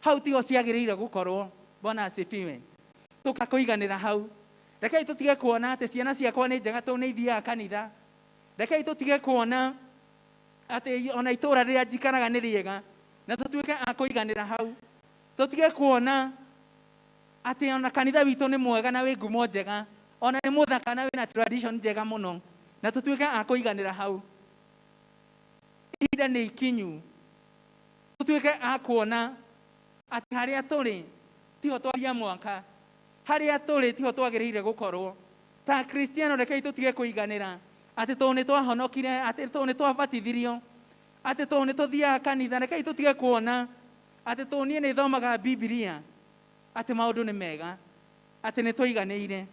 hau tiho ciagĩrĩire gũkorwo. Bwana asifiwe. Tũkakũiganĩra hau. Rekei tũtige kuona atĩ ciana ciakwa nĩ njega tondũ nĩ ithiaga kanitha. Rekei tũtige kuona atĩ ona itũra rĩrĩa njikaraga nĩ rĩega, na tũtuĩke a kũiganĩra hau. Tũtige kuona atĩ ona kanitha witũ nĩ mwega na wĩ ngumo njega, ona nĩ mũthaka na wĩna tradition njega mũno, na tũtuĩke a kũiganĩra hau. Ihinda nĩ ikinyu tũtuĩke a kuona atĩ harĩa tũrĩ tiho twaria mwaka, harĩa tũrĩ tiho twagĩrĩire gũkorwo. Ta Kristiano, rekei tũtige kũiganĩra atĩ tondũ nĩ twahonokire, atĩ tondũ nĩ twabatithirio, atĩ tondũ nĩ tũthiaga kanitha. Rekei tũtige kuona atĩ tondũ niĩ nĩ thomaga Bibilia atĩ maũndũ nĩ mega, atĩ nĩ tũiganĩire.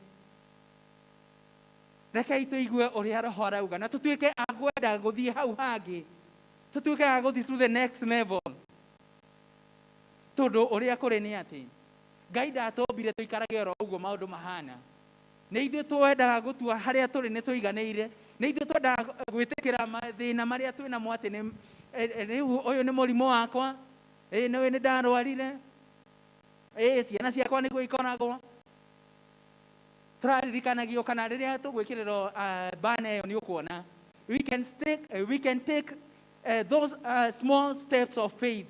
Rekei tũigue ũrĩa Roho arauga na tũtuĩke a kwenda gũthiĩ hau hangĩ, tũtuĩke a gũthiĩ to the next level, tondũ ũrĩa kũrĩ nĩ atĩ Ngai ndatũmbire tũikarage oro ũguo maũndũ mahana. Nĩ ithuĩ twendaga gũtua harĩa tũrĩ nĩ tũiganĩire, nĩ ithuĩ twendaga gwĩtĩkĩra mathĩna marĩa twĩ namo atĩ nĩ rĩu ũyũ nĩ mũrimũ wakwa, nĩ nĩ ndarwarire, ciana ciakwa nĩguo ikoragwo. Tũraririkanagio kana rĩrĩa tũgwĩkĩrĩrwo bana ĩyo nĩ ũkuona we can take those small steps of faith.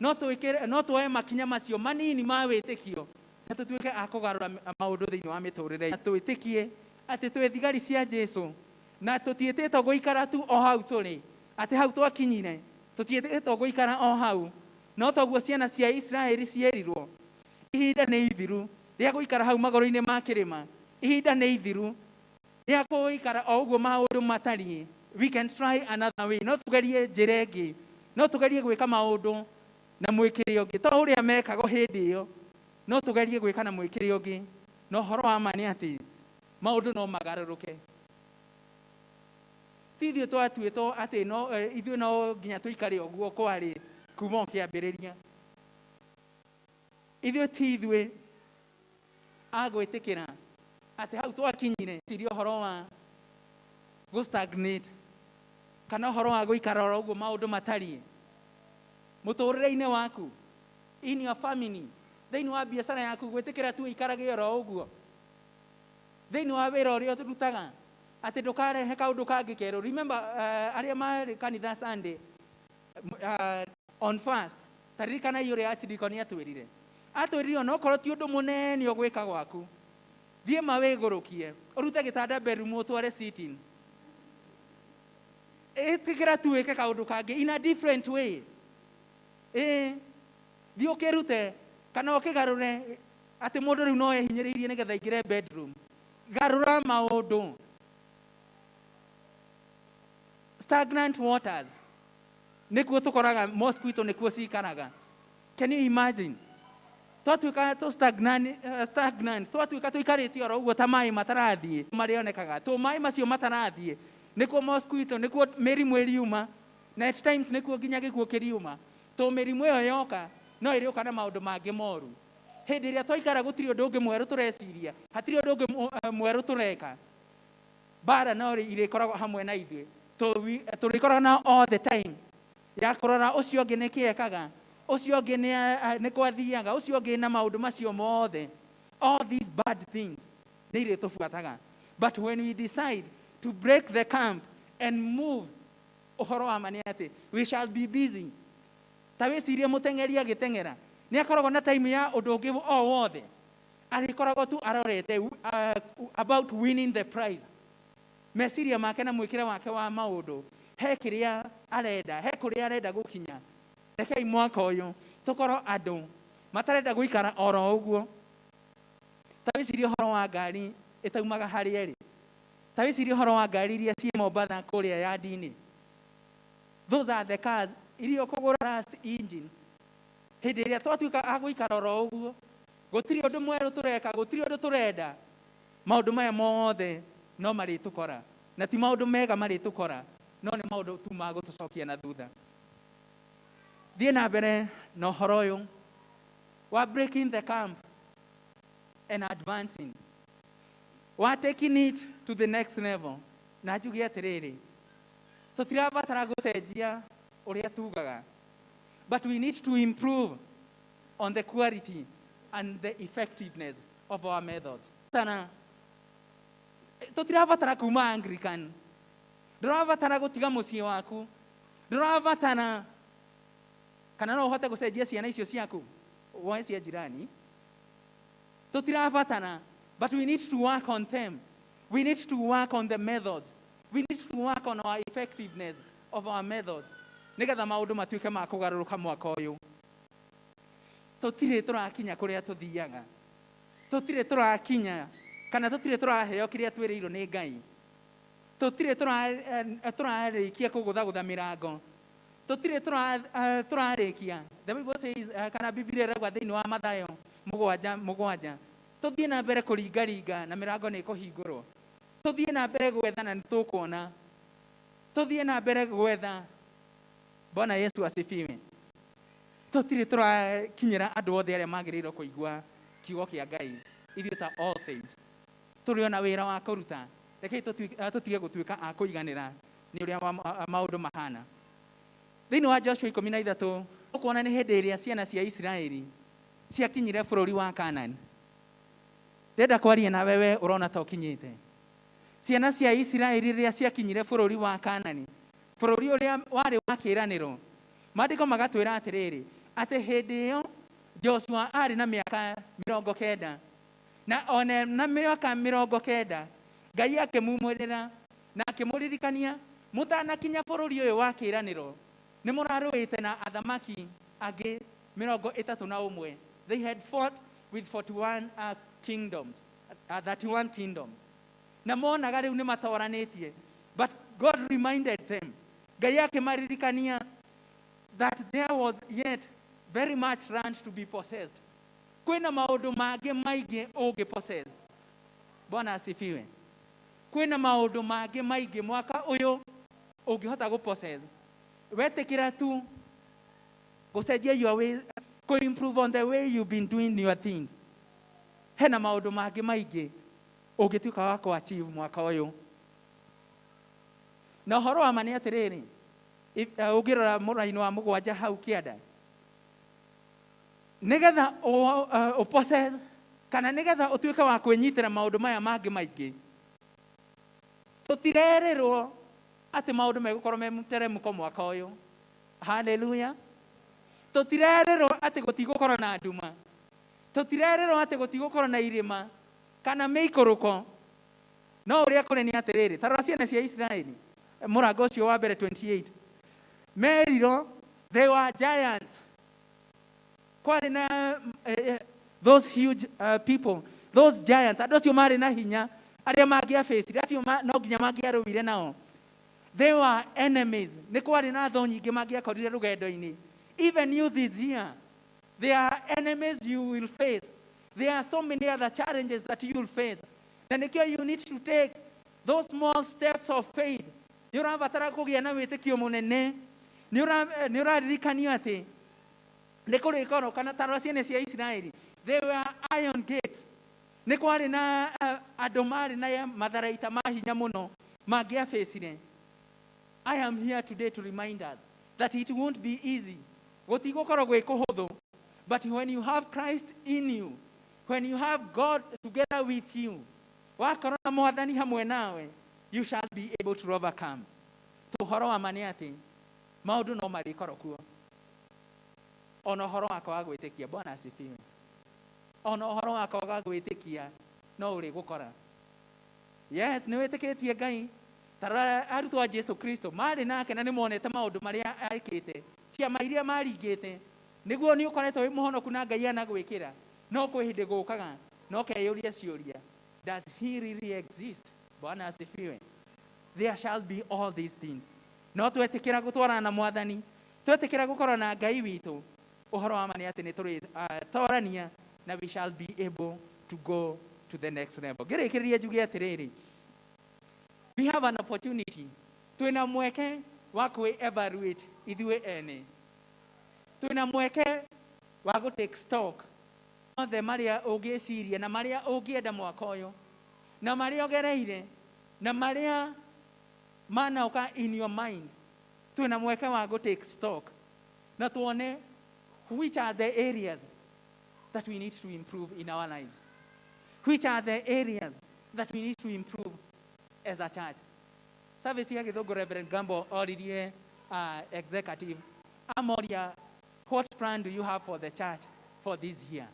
No twĩkĩre, no tuoe makinya macio manini ma wĩtĩkio na tũtuĩke a kũgarũra maũndũ thĩinĩ wa mĩtũrĩre. Na twĩtĩkie atĩ twĩ thigari cia Jesu na tũtiĩtĩtwo gũikara tu o hau tũrĩ, atĩ hau twakinyire tũtiĩtĩtwo gũikara o hau. No toguo ciana cia Isiraeli cierirwo, ihinda nĩ ithiru rĩa gũikara hau magũrũ-inĩ ma kĩrĩma, ihinda nĩ ithiru rĩa gũikara o ũguo maũndũ matariĩ. We can try another way. No tũgerie njĩra ĩngĩ, no tũgerie gwĩka maũndũ na mwĩkĩre ũngĩ, to ũrĩa mekagwo hĩndĩ ĩyo, no tũgerie gwĩka na mwĩkĩre ũngĩ. Na ũhoro wa ma nĩ atĩ maũndũ no magarũrũke. Ti ithuĩ twatuĩtwo atĩ no ithuĩ no nginya tũikare ũguo kwarĩ kuma o kĩambĩrĩria. Ithuĩ ti ithuĩ a gwĩtĩkĩra atĩ hau twakinyire. Ciria ũhoro wa gũ stagnate kana ũhoro wa gũikara oro ũguo maũndũ matariĩ mũtũrĩre-inĩ waku, in your family, thĩinĩ wa biacara yaku, gwĩtĩkĩra tu ĩikarage oro ũguo, thĩinĩ wa wĩra ũrĩa ũrutaga, atĩ ndũkarehe kaũndũ kangĩ kerũ. Remember, arĩa marĩ kanitha Sunday on first, taririkanai ũrĩa archdeacon atwĩrire onokorwo ti ũndũ mũnene ũgwĩka gwaku, thiĩ ma wĩgũrũkie, ũrute gĩtanda bedroom ũtware sitting, ĩtĩkĩra tu wĩke kaũndũ kangĩ in a different way. Thiĩ ũkĩrute kana ũkĩgarũre atĩ mũndũ rĩu no ehinyĩrĩirie nĩgetha aingĩre bedroom. Garũra maũndũ. Stagnant waters nĩkuo tũkoraga mosquito, nĩkuo cikaraga. Can you imagine? Twatuĩka tũ stagnant, twatuĩka tũikarĩte oro ũguo ta maĩ matarathiĩ marĩonekaga, tũ maĩ macio matarathiĩ nĩkuo mosquito, nĩkuo mĩrimũ ĩriuma, na at times nĩkuo nginya gĩkuũ kĩriuma, tũ mĩrimũ ĩyo yoka no ĩrĩũka na maũndũ mangĩ moru. Hĩndĩ ĩrĩa twaikara gũtirĩ ũndũ ũngĩ mwerũ tũreciria, hatirĩ ũndũ ũngĩ mwerũ tũreka, mbara no irĩkoragwo hamwe na ithuĩ. Tũrĩkoragwo na all the time ya kũrora ũcio ũngĩ nĩkĩ ekaga, ũcio ũngĩ nĩ kwathiaga, ũcio ũngĩ na maũndũ macio mothe. All these bad things nĩ irĩtũbuataga. But when we decide to break the camp and move, ũhoro wa ma nĩ atĩ we shall be busy. Ta wĩcirie mũteng'eri agĩteng'era nĩ akoragwo na time ya ũndũ ũngĩ o wothe, arĩkoragwo tu arorete about winning the prize. Meciria make na mwĩkĩre wake wa maũndũ, he kĩrĩa arenda, he kũrĩa arenda gũkinya. Rekei mwaka ũyũ tũkorwo andũ matarenda gũikara oro ũguo. Ta wĩcirie ũhoro wa ngari ĩtaumaga harĩa ĩrĩ. Ta wĩcirie ũhoro wa ngari iria ciĩ Mombatha kũrĩa yard-inĩ. Those are the cars iria ũkũgũra last engine. Hĩndĩ ĩrĩa twatuĩka a gũikara oro ũguo, gũtirĩ ũndũ mwerũ tũreka, gũtirĩ ũndũ tũrenda. Maũndũ maya mothe no marĩtũkora, na ti maũndũ mega marĩtũkora, no nĩ maũndũ tu ma gũtũcokia na thutha. Thiĩ na mbere na ũhoro ũyũ wa breaking the camp and advancing, wa taking it to the next level. Na njuge atĩrĩrĩ, tũtirabatara gũcenjia ũrĩa tugaga, but we need to improve on the quality and the effectiveness of our methods. Tana tũtirabatara kuma Anglican, ndũrabatara gũtiga mũciĩ waku, ndũrabatara kana no ũhote gũcenjia ciana icio ciaku woe cia jirani. Tũtirabatara, but we need to work on them. We need to work on the methods. We need to work on our effectiveness of our methods, nĩgetha maũndũ matuĩke ma kũgarũrũka mwaka ũyũ. Tũtirĩ tũrakinya kũrĩa tũthiaga, tũtirĩ tũrakinya kana tũtirĩ tũraheo kĩrĩa twĩrĩirwo nĩ Ngai, tũtirĩ tũrarĩkia kũgũthagũtha mĩrango, tũtirĩ tũrarĩkia. The Bible says, kana Biblia ĩrauga thĩinĩ wa Mathayo 7:7, tũthiĩ na mbere kũringaringa na mĩrango nĩ ĩkũhingũrwo, tũthiĩ na mbere gwetha na nĩ tũkuona, tũthiĩ na mbere gwetha. Bwana Yesu asifiwe. Tũtirĩ tũrakinyĩra andũ othe arĩa magĩrĩirwo kũigua kiugo kĩa Ngai. Ithuĩ ta All Saints tũrĩ ona wĩra wa kũruta. Rekei tũtige gũtuĩka a kũiganĩra nĩ ũrĩa maũndũ mahana. Thĩinĩ wa Joshua 13, ũkuona nĩ hĩndĩ ĩrĩa ciana cia Isiraeli ciakinyire bũrũri wa Canaan. Ndĩrenda kwaria nawe we ũrona ta ũkinyĩte. Ciana cia Isiraeli rĩrĩa ciakinyire bũrũri wa Canaan, bũrũri ũrĩa warĩ wa kĩĩranĩro, maandĩko magatwĩra atĩrĩrĩ, atĩ hĩndĩ ĩyo Joshua arĩ na mĩaka 90, na ona na mĩaka 90 Ngai akĩmumũrĩra na akĩmũririkania, mũtanakinya bũrũri ũyũ wa kĩĩranĩro nĩ mũrarũĩte na athamaki angĩ 31. They had fought with 41 kingdoms, 31 kingdoms, na monaga rĩu nĩ matoranĩtie, but God reminded them, Ngai akĩmaririkania that there was yet very much land to be possessed. Kwĩna maũndũ mangĩ maingĩ ũngĩ possess. Bwana asifiwe. Kwĩna maũndũ mangĩ maingĩ mwaka ũyũ ũngĩhota gũ possess wetĩkĩra tu gũcenjia your way, kũ improve on the way you've been doing your things. Hena maũndũ mangĩ maingĩ ũngĩtuĩka wa kũ achieve mwaka ũyũ. Na ũhoro wa ma nĩ atĩrĩrĩ, ũngĩrora mũraini wa 7 hau kĩanda, nĩgetha ũ possess kana nĩgetha ũtuĩke wa kwĩnyitĩra maũndũ maya mangĩ maingĩ, tũtirerĩrwo atĩ maũndũ megũkorwo me mũteremũko mwaka ũyũ. Haleluya. Tũtirerĩrwo atĩ gũtigũkorwo na nduma, tũtirerĩrwo atĩ gũtigũkorwo na irĩma kana mĩikũrũko. No ũrĩa kũrĩ nĩ atĩrĩrĩ, ta rora ciana cia Isiraeli, mũrango ũcio wa mbere 28, merirwo they were giants. Kwarĩ na those huge people, those giants, andũ acio marĩ na hinya arĩa mangĩabĩcire, acio no nginya mangĩarũire nao. They were enemies. Nĩ kwarĩ na thũ nyingĩ mangĩakorire rũgendo-inĩ. Even you this year, there are enemies you will face. There are so many other challenges that you will face. Na nĩkĩo you need to take those small steps of faith. Nĩ ũrabatara kũgĩa na wĩtĩkio mũnene. Nĩ ũraririkanio atĩ nĩ kũrĩkorwo kana ta rora ciana cia Isiraeli, they were iron gates. Nĩ kwarĩ na andũ marĩ na matharaita ma hinya mũno mangĩabĩcire. I am here today to remind us that it won't be easy. Gũtigũkorwo gwĩ kũhũthũ, but when you have Christ in you, when you have God together with you, wakorwo na Mwathani hamwe nawe, you shall be able to overcome. Ũhoro wa ma nĩ atĩ maũndũ no marĩkorwo kuo. Ona ũhoro wakwa wa gwĩtĩkia, Bwana asifiwe. Ona ũhoro wakwa wa gwĩtĩkia no ũrĩgũkora. Yes, nĩ wĩtĩkĩtie Ngai. Ta rora arutwo a Jesu Kristo marĩ nake na nĩ monete maũndũ marĩa ekĩte, ciama iria maringĩte. Nĩguo nĩ ũkoretwo wĩ mũhonoku na Ngai anagwĩkĩra, no kwĩ hĩndĩ gũkaga no keyũria ciũria, does he really exist? Bwana asifiwe. There shall be all these things. No twetĩkĩra gũtwarana na Mwathani, twetĩkĩra gũkorwo na Ngai witũ, ũhoro wa ma nĩ atĩ nĩ tũrĩ torania na we shall be able to go To the next level. Ngĩrĩkĩrĩria njuge atĩrĩrĩ, we have an opportunity, twĩna mweke wa kwĩ evaluate ithuĩ ene, twĩna mweke wa gũ take stock othe marĩa ũngĩciria na marĩa ũngĩenda mwaka ũyũ na marĩa ũgereire na marĩa manoka in your mind. Twĩna mweke wa gũ take stock na tuone which are the areas that we need to improve in our lives, which are the areas that we need to improve as a church. Service ya Gĩthũngũ, Reverend Gambo oririe executive amoria, "What plan do you have for the church for this year?"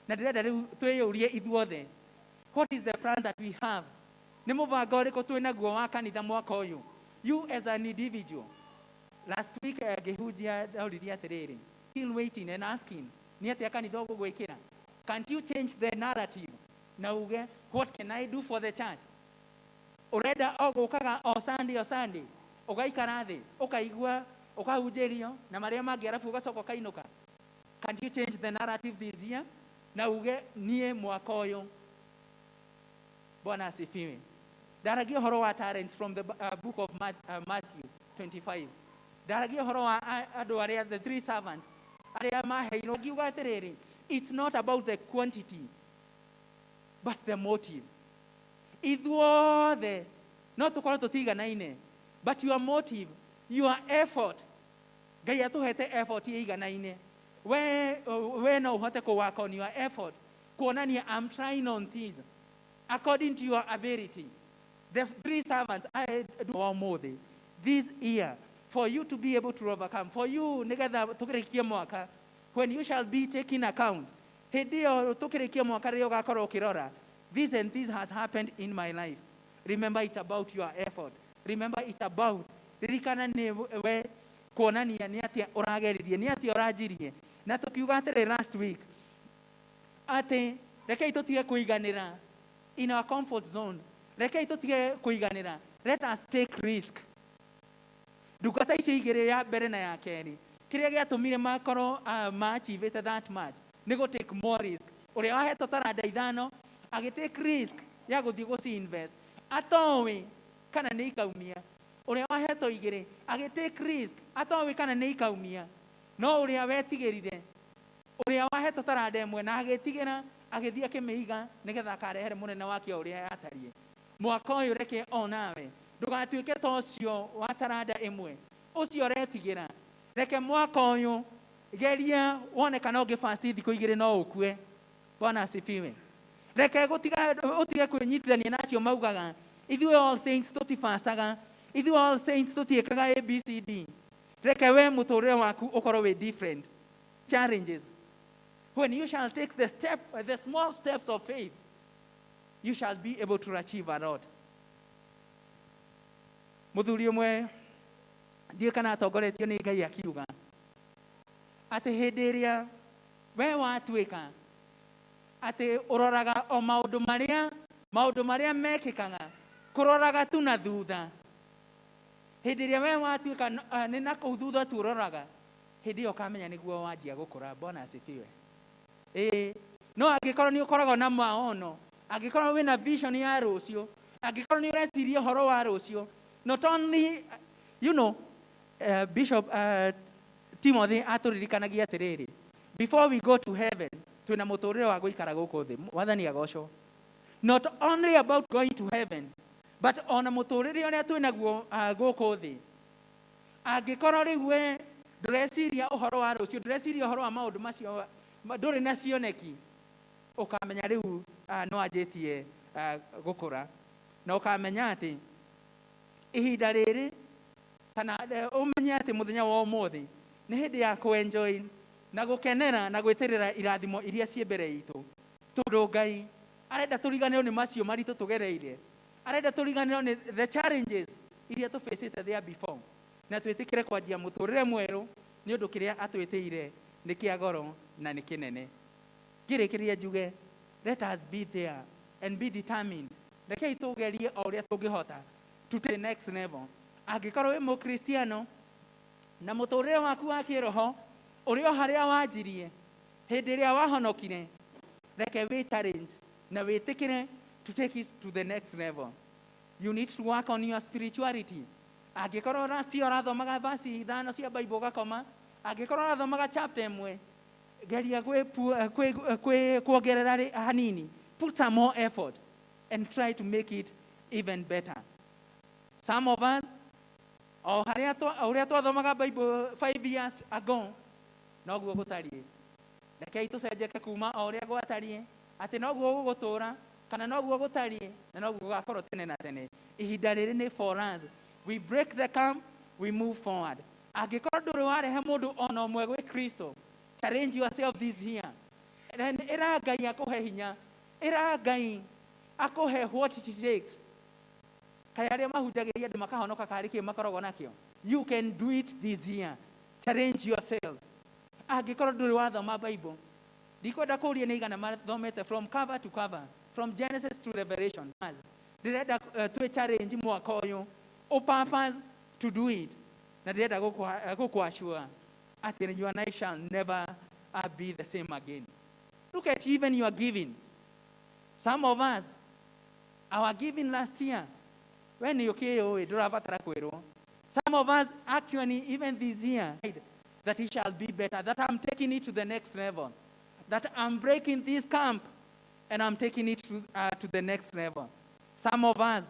Na ndĩrenda rĩu twĩyũrie ithuothe, what is the plan that we have? Nĩ mũbango ũrĩkũ twĩ naguo wa kanitha mwaka ũyũ? You as an individual. Last week ngĩhunjia ndauririe atĩrĩrĩ, still waiting and asking nĩ atĩa kanitha ũgũgwĩkĩra. Can't you change the narrative na uge, "What can I do for the church?" Ũrenda o gũkaga o Sunday, o Sunday ũgaikara thĩ, ũkaigua, ũkahunjĩrio na marĩa mangĩ, arabu ũgacoka ũkainũka. Can't you change the narrative this year na uge, "Niĩ mwaka ũyũ"? Bwana asifiwe. Ndaragia ũhoro wa talents from the book of Matthew 25. Ndaragia ũhoro wa andũ arĩa, the three servants arĩa maheirwo, ngiuga atĩrĩrĩ, it's not about the quantity but the motive. Ithuothe no tũkorwo tũtiganaine, but your motive, your effort, Ngai atũhete effort ĩiganaine. We no ũhote kũ work on your effort, kuonania, "I'm trying on things," according to your ability. The three servants I do ũmũthĩ, this year, for you to be able to overcome, for you nĩgetha tũkĩrĩkie mwaka, when you shall be taking account, hĩndĩ ĩyo tũkĩrĩkie mwaka, rĩrĩa ũgakorwo ũkĩrora, "This and this has happened in my life," remember it's about your effort. Remember it's about, ririkana nĩ we kuonania nĩ atĩa ũrageririe, nĩ atĩa ũranjirie. Na tũkiuga atĩrĩ last week atĩ rekei tũtige kũiganĩra in our comfort zone, rekei tũtige kũiganĩra, let us take risk. Ndungata icio igĩrĩ, ya mbere na ya kerĩ, kĩrĩa gĩatũmire makorwo maachievĩte that much nĩ gũ take more risk. Ũrĩa wahetwo taranda 5 agĩ take risk ya gũthiĩ gũci invest atoĩ kana nĩ ikaumia. Ũrĩa wahetwo 2 agĩ take risk atoĩ kana nĩ ikaumia. No ũrĩa wetigĩrire, ũrĩa wahetwo taranda 1 na agĩtigĩra, agĩthiĩ akĩmĩiga nĩgetha akarehere mũnene wake o ũrĩa yatariĩ. Mwaka ũyũ reke o nawe ndũgatuĩke ta ũcio wa taranda 1, ũcio ũretigĩra. Reke mwaka ũyũ geria wone kana ũngĩ fast thikũ 2 no ũkue. Bwana asifiwe. Reke gũtiga ũtige kwĩnyitithania na acio maugaga, "Ithuĩ All Saints tũtifastaga, ithuĩ All Saints tũtiĩkaga ABCD." Reke we mũtũrĩre waku ũkorwo wĩ different. Challenges, when you shall take the step, the small steps of faith, you shall be able to achieve a lot. Mũthuri ũmwe, ndiũĩ kana atongoretio nĩ Ngai, akiuga atĩ hĩndĩ ĩrĩa we watuĩka atĩ ũroraga o maũndũ marĩa mekĩkaga, kũroraga tu na thutha, hĩndĩ ĩrĩa we watuĩka nĩ na kũu thutha tu ũroraga, hĩndĩ ĩyo ũkamenya nĩguo wanjia gũkũra. Bwana asifiwe. Ĩĩ, no angĩkorwo nĩ ũkoragwo na maono, angĩkorwo wĩna vision ya rũciũ, angĩkorwo nĩ ũreciria ũhoro wa rũciũ, not only Bishop Timothy atũririkanagia atĩrĩrĩ, before we go to heaven, twĩna mũtũrĩre wa gũikara gũkũ thĩ. Wathani agocwo. Not only about going to heaven but ona mũtũrĩre ũrĩa twĩnaguo gũkũ thĩ. Angĩkorwo rĩu we ndũreciria ũhoro wa rũciũ, ndũreciria ũhoro wa maũndũ macio, ndũrĩ na cioneki, ũkamenya rĩu no anjĩtie gũkũra, na ũkamenya atĩ ihinda rĩrĩ, kana ũmenye atĩ mũthenya wa ũmũthĩ nĩ hĩndĩ ya kũ-enjoy na gũkenera na gwĩtĩrĩra irathimo iria ciĩ mbere itũ, tondũ Ngai arenda tũriganĩrwo nĩ macio maritũ tũgereire, arenda tũriganĩrwo nĩ the challenges iria tũfacĩte there before, na twĩtĩkĩre kwanjia mũtũrĩre mwerũ, nĩ ũndũ kĩrĩa atwĩtĩire nĩ kĩa goro na nĩ kĩnene. Ngĩrĩkĩrĩria njuge, let us be there and be determined. Rekei tũgerie o ũrĩa tũngĩhota to take the next level. Angĩkorwo wĩ mũkristiano na mũtũrĩre waku wa kĩroho ũrĩ o harĩa wanjirie hĩndĩ ĩrĩa wahonokire, reke wĩ challenge. Na wĩtĩkĩre to take it to the next level. You need to work on your spirituality. Angĩkorwo last year ũrathomaga verse ithano cia Bible ũgakoma, angĩkorwo ũrathomaga chapter ĩmwe, geria kuongerera hanini. Put some more effort and try to make it even better. Some of us, o harĩa ũrĩa twathomaga Bible 5 years ago, noguo gũtariĩ. Rekei tũcenjeke kuma o ũrĩa gwatariĩ, atĩ noguo gũgũtũra kana noguo gũtariĩ na noguo gũgakorwo tene na tene. Ihinda rĩrĩ nĩ for us. We break the camp, we move forward. Angĩkorwo ndũrĩ warehe mũndũ ona ũmwe gwĩ Kristo, challenge yourself this year. Ĩra Ngai akũhe hinya, ĩra Ngai akũhe what it takes. Kaĩ arĩa mahunjagĩria andũ makahonoka karĩ kĩ makoragwo nakĩo? You can do it this year. Challenge yourself. Angĩkorwo ndũrĩ wathoma Bible, ndikwenda kũria nĩ igana mathomete from cover to cover, from Genesis to Revelation. Ndĩrenda twĩ challenge mwaka ũyũ, purpose to do it, na ndĩrenda gũkũ-assure atĩ your life shall never be the same again. Look at even your giving. Some of us, our giving last year, we nĩ ũkĩũĩ, ndũrabatara kwĩrwo. Some of us actually, even this year, that it shall be better, that I'm taking it to the next level, that I'm breaking this camp and I'm taking it to the next level. Some of us,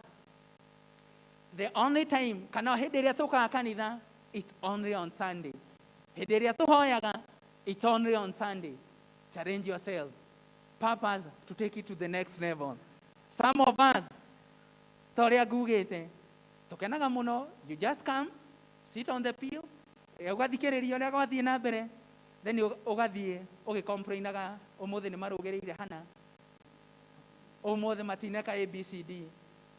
the only time kana hĩndĩ ĩrĩa tũkaga kanitha, it's only on Sunday. Hĩndĩ ĩrĩa tũhoyaga, it's only on Sunday. Challenge yourself, purpose to take it to the next level. Some of us, ta ũrĩa ngugĩte, tũkenaga mũno, you just come, sit on the pew, ũgathikĩrĩria ũrĩa gwathiĩ na mbere, then ũgathiĩ ũgĩcomplainaga, ũmũthĩ nĩ marũgĩrĩire hana, ũmũthĩ matineka ABCD.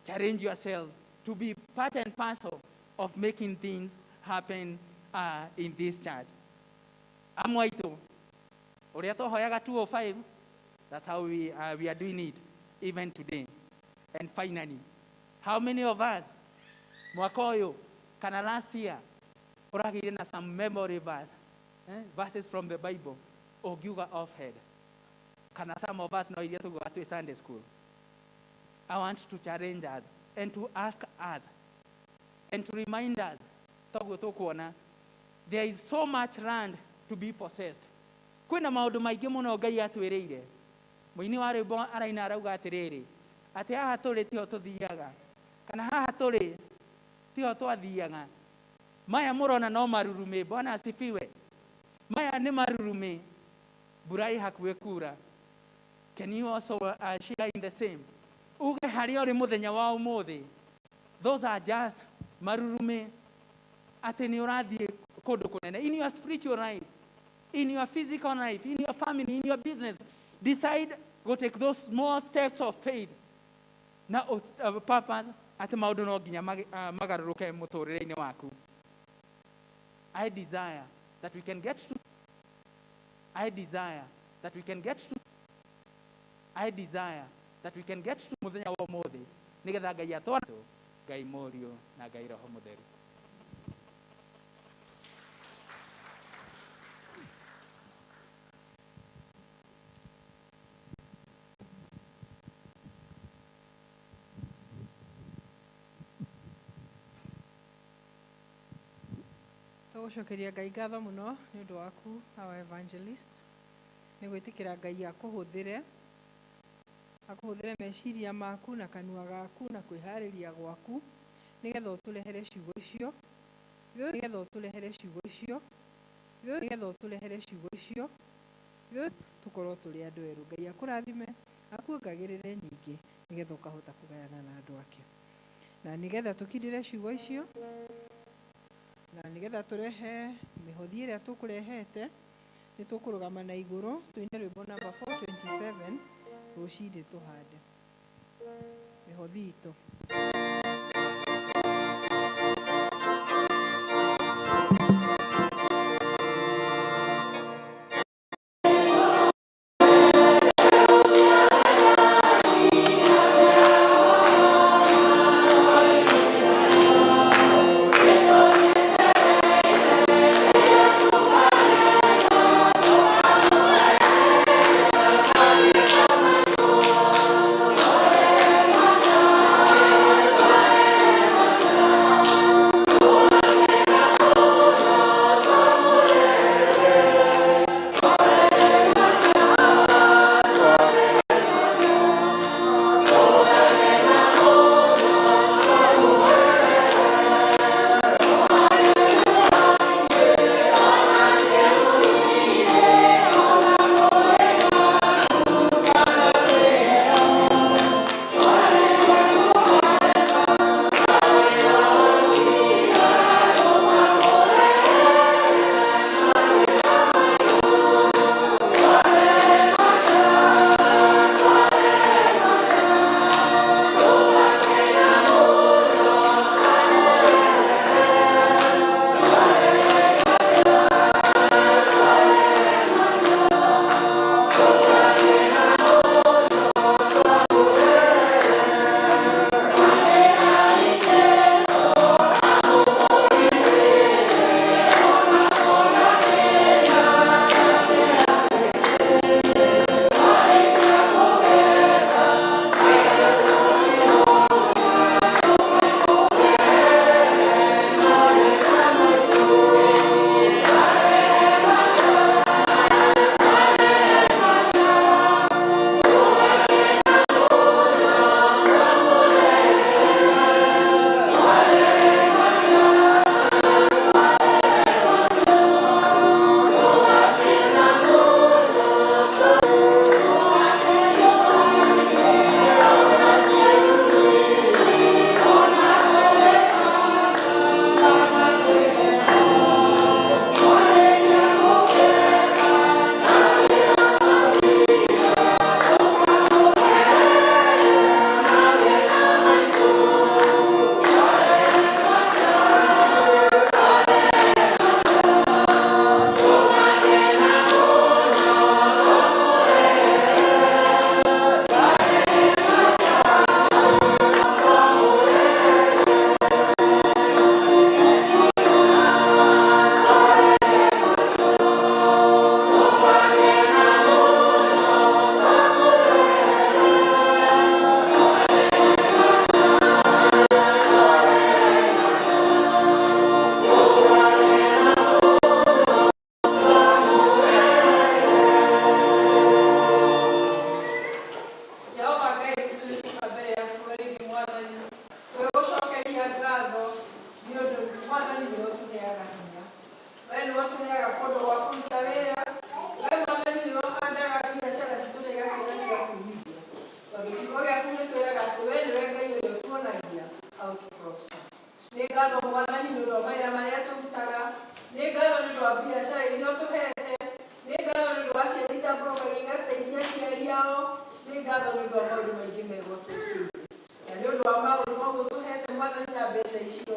Challenge yourself to be part and parcel of making things happen in this church. Amwe aitũ, ũrĩa twahoyaga 205, that's how we are doing it even today. And finally, how many of us mwaka ũyũ kana last year ũragĩire na some memory verse, verses from the Bible ũngiuga off head? Kana some of us no iria tugaga twĩ Sunday school. I want to challenge us and to ask us and to remind us, toguo tũkuona, there is so much land to be possessed. Kwĩna maũndũ maingĩ mũno Ngai atwĩrĩire. Mũini wa rwĩmbo araina arauga atĩrĩrĩ, atĩ haha tũrĩ tiho tũthiaga, kana haha tũrĩ tiho twathiaga. Maya mũrona no marurumĩ. Bwana asifiwe. Maya nĩ marurumĩ, mbura ĩ hakuhĩ kura. Can you also share in the same? Uge harĩa ũrĩ mũthenya wa ũmũthĩ, those are just marurumĩ, atĩ nĩ ũrathiĩ kũndũ kũnene in your spiritual life, in your physical life, in your family, in your business. Decide go take those small steps of faith na purpose atĩ maũndũ no nginya magarũrũke mũtũrĩre-inĩ waku. I desire that we can get to I desire that we can get to I desire that we can get to mũthenya wa ũmũthĩ, nĩgetha Ngai atwana, Ngai Mũriũ na Ngai Roho Mũtheru. Tũgũcokeria Ngai ngatho mũno nĩ ũndũ waku, our evangelist, nĩ gwĩtĩkĩra Ngai akũhũthĩre, akũhũthĩre meciria maku na kanua gaku na kwĩharĩria gwaku, nĩgetha ũtũrehere ciugo icio, nĩgetha ũtũrehere ciugo icio, nĩgetha ũtũrehere ciugo icio, tũkorwo tũrĩ andũ erũ. Ngai akũrathime, akuongagĩrĩre nyingĩ, nĩgetha ũkahota kũgayana na andũ ake, na nĩgetha tũkindĩre ciugo icio, na nĩgetha tũrehe mĩhothi ĩrĩa tũkũrehete. Nĩ tũkũrũgama na igũrũ tũine rwĩmbo namba 427, Rũcinĩ Tũhande, mĩhothi itũ. Kũndũ gwa kũruta wĩra. We Mwathani nĩwe ũhandaga biacara citũ na igatuĩka cia kumithia, tondũ kiugo gĩaku gĩtwĩraga atĩ we nĩwe Ngai ũrĩa ũtuonagia how to prosper. Nĩ ngatho, Mwathani, nĩ ũndũ wa mawĩra marĩa tũrutaga. Nĩ ngatho nĩ ũndũ wa biacara iria ũtũhete. Nĩ ngatho nĩ ũndũ wa ciana itambũrũkagia igateithia aciari ao. Nĩ ngatho nĩ ũndũ wa maũndũ maingĩ mega ũtwĩkĩire, na nĩ ũndũ wa maũndũ mau ũtũhete, Mwathani, na mbeca icio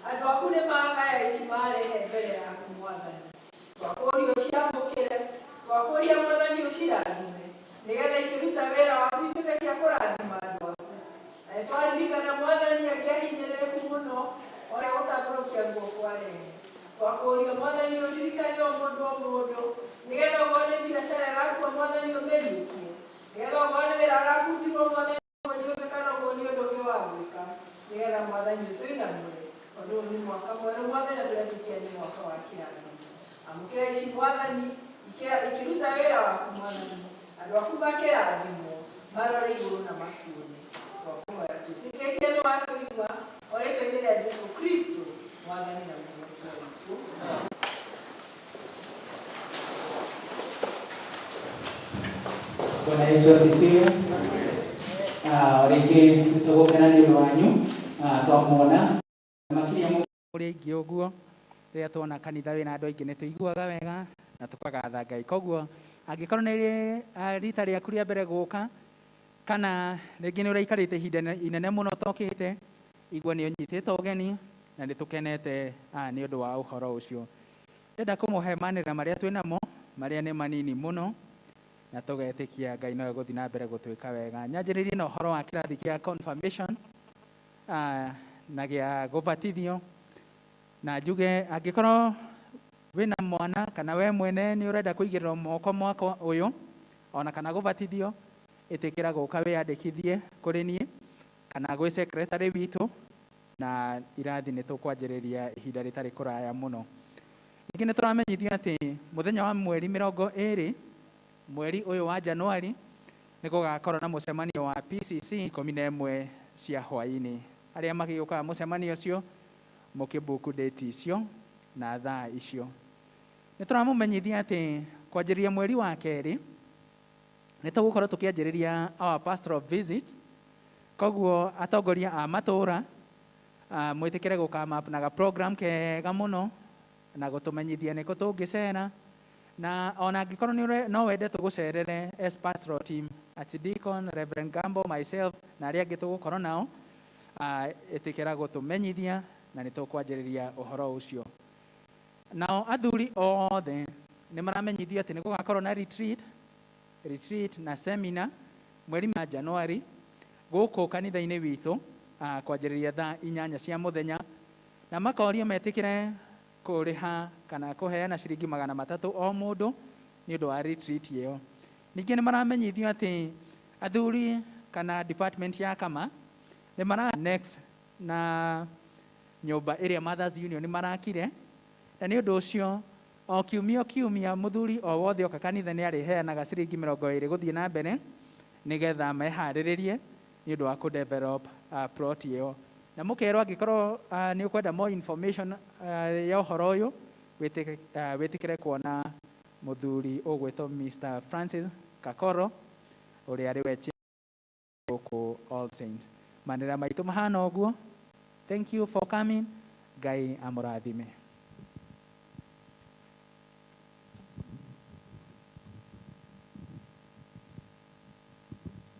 andũ aku nĩ magaya ici marehe mbere yaku, Mwathani, twakũria ũciamũkĩre. Twakũria, Mwathani, ũcirathime nĩgetha ikĩruta wĩra waku ituĩke cia kũrathima andũ aku. Na nĩ twaririkana, Mwathani, angĩ ahinyĩrĩrĩku mũno ũrĩa gũtambũrũkia guoko arehe. Twakũria, Mwathani, ũririkane o mũndũ o mũndũ, nĩgetha okorwo nĩ biacara ĩrakua, Mwathani, ũmĩriũkie, nĩgetha okorwo nĩ wĩra arabutirwo, Mwathani, ũmuonie ũngĩ kana ũmuonie ũndũ ũngĩ wa gwĩka, nĩgetha, Mwathani, ũtũinamũre, tondũ ũyũ nĩ mwaka mwerũ, Mwathani, na tũretĩkia nĩ mwaka wa kĩrathimo. Amũkĩra ici, Mwathani, ikĩruta wĩra waku, Mwathani, andũ aku makĩrathimwo, marore igũrũ na makuone. Twakũhoya twĩtĩkĩtie nĩ watũigua, o rĩtwa-inĩ rĩa Jesu Kristo, Mwathani na Mũhonokia witũ. Bwana Yesu asifiwe. Rĩngĩ nĩtũgũkena nĩ ũndũ wanyu. Twamuona makĩria mũrĩ aingĩ ũguo. Rĩrĩa tuona kanitha wĩna andũ aingĩ nĩ tũiguaga wega na tũkagatha Ngai. Koguo angĩkorwo nĩ rita rĩaku rĩa mbere gũka, kana rĩngĩ nĩ ũraikarĩte ihinda inene mũno ũtokĩte, igua nĩ ũnyitĩtwo ũgeni na nĩ tũkenete nĩ ũndũ wa ũhoro ũcio. Ndĩrenda kũmũhe manĩrĩra marĩa twĩ namo, marĩa nĩ manini mũno, na tũgetĩkia Ngai no egũthiĩ na mbere gũtwĩka wega. Nyanjĩrĩrie na ũhoro wa kĩrathi kĩa confirmation na gĩa gũbatithio, na njuge angĩkorwo wĩna mwana kana we mwene nĩ ũrenda kũigĩrĩrwo moko mwaka ũyũ ona kana gũbatithio, ĩtĩkĩra gũka wĩyandĩkithie kũrĩ niĩ kana gwĩ secretary witũ, na irathi nĩ tũkwanjĩrĩria ihinda rĩtarĩ kũraya mũno. Ningĩ nĩ tũramenyithio atĩ mũthenya wa mweri 20 mweri ũyũ wa Januari nĩ gũgakorwo na mũcemanio wa PCC 11 cia hwaĩ-inĩ. Arĩa magĩũkaga mũcemanio ũcio mũkĩbuku date icio na thaa icio. Nĩ tũramũmenyithia atĩ kwanjĩrĩria mweri wa kerĩ nĩ tũgũkorwo tũkĩanjĩrĩria our pastoral visit. Koguo atongoria a matũũra, mwĩtĩkĩre gũkama up na ga program kega mũno na gũtũmenyithia nĩkũ tũngĩcera, na ona angĩkorwo no wende tũgũcerere as pastoral team, Archdeacon, Reverend Gambo, myself na arĩa angĩ tũgũkorwo nao, ĩtĩkĩra gũtũmenyithia na nĩ tũkwanjĩrĩria ũhoro ũcio. Nao athuri othe nĩ maramenyithio atĩ nĩ gũgakorwo na retreat na seminar mweri wa Januari gũkũ kanitha-inĩ witũ, kwanjĩrĩria thaa 8 cia mũthenya, na makorio metĩkĩre kũrĩha kana kũheana ciringi 300 o mũndũ nĩ ũndũ wa retreat ĩyo. Ningĩ nĩ maramenyithio atĩ athuri kana department ya kama nĩ mara next na nyũmba ĩrĩa Mothers Union marakire, na nĩ ũndũ ũcio o kiumia o kiumia mũthuri o wothe oka kanitha nĩ arĩheanaga ciringi 20 gũthiĩ na mbere, nĩgetha meharĩrĩrie nĩ ũndũ wa kũ-develop plot ĩyo. Na mũkerwo angĩkorwo nĩ ũkwenda more information ya ũhoro ũyũ, wĩtĩkĩre kuona mũthuri ũgwĩtwo Mr. Francis Kakoro, ũrĩa arĩ we gũkũ All Saints. Manĩra maitũ mahana ũguo. Thank you for coming. Ngai amũrathime.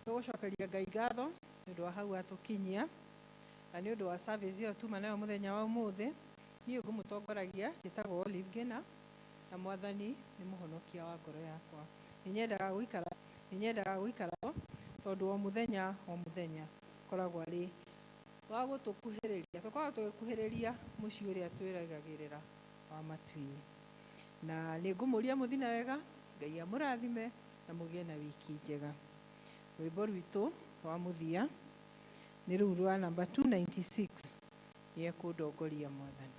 Tũgũcokeria Ngai ngatho nĩ ũndũ wa hau atũkinyia na nĩ ũndũ wa service ĩyo tuma nayo mũthenya wa ũmũthĩ. Niĩ ngũmũtongoragia njĩtagwo Olive Ngina, na Mwathani nĩ mũhonokia wa ngoro yakwa. Nĩ nyendaga gũikara tondũ o mũthenya o mũthenya koragwo arĩ wa gũtũkuhĩrĩria, tũkoragwo tũgĩkuhĩrĩria mũciĩ ũrĩa twĩrĩgagĩrĩra wa matu-inĩ. Na nĩ ngũmũria mũthiĩ na wega, Ngai amũrathime na mũgĩe na wiki njega. Rwĩmbo rwitũ rwa mũthia nĩ rũu rwa namba 296, nĩ ekũndongoria Mwathani.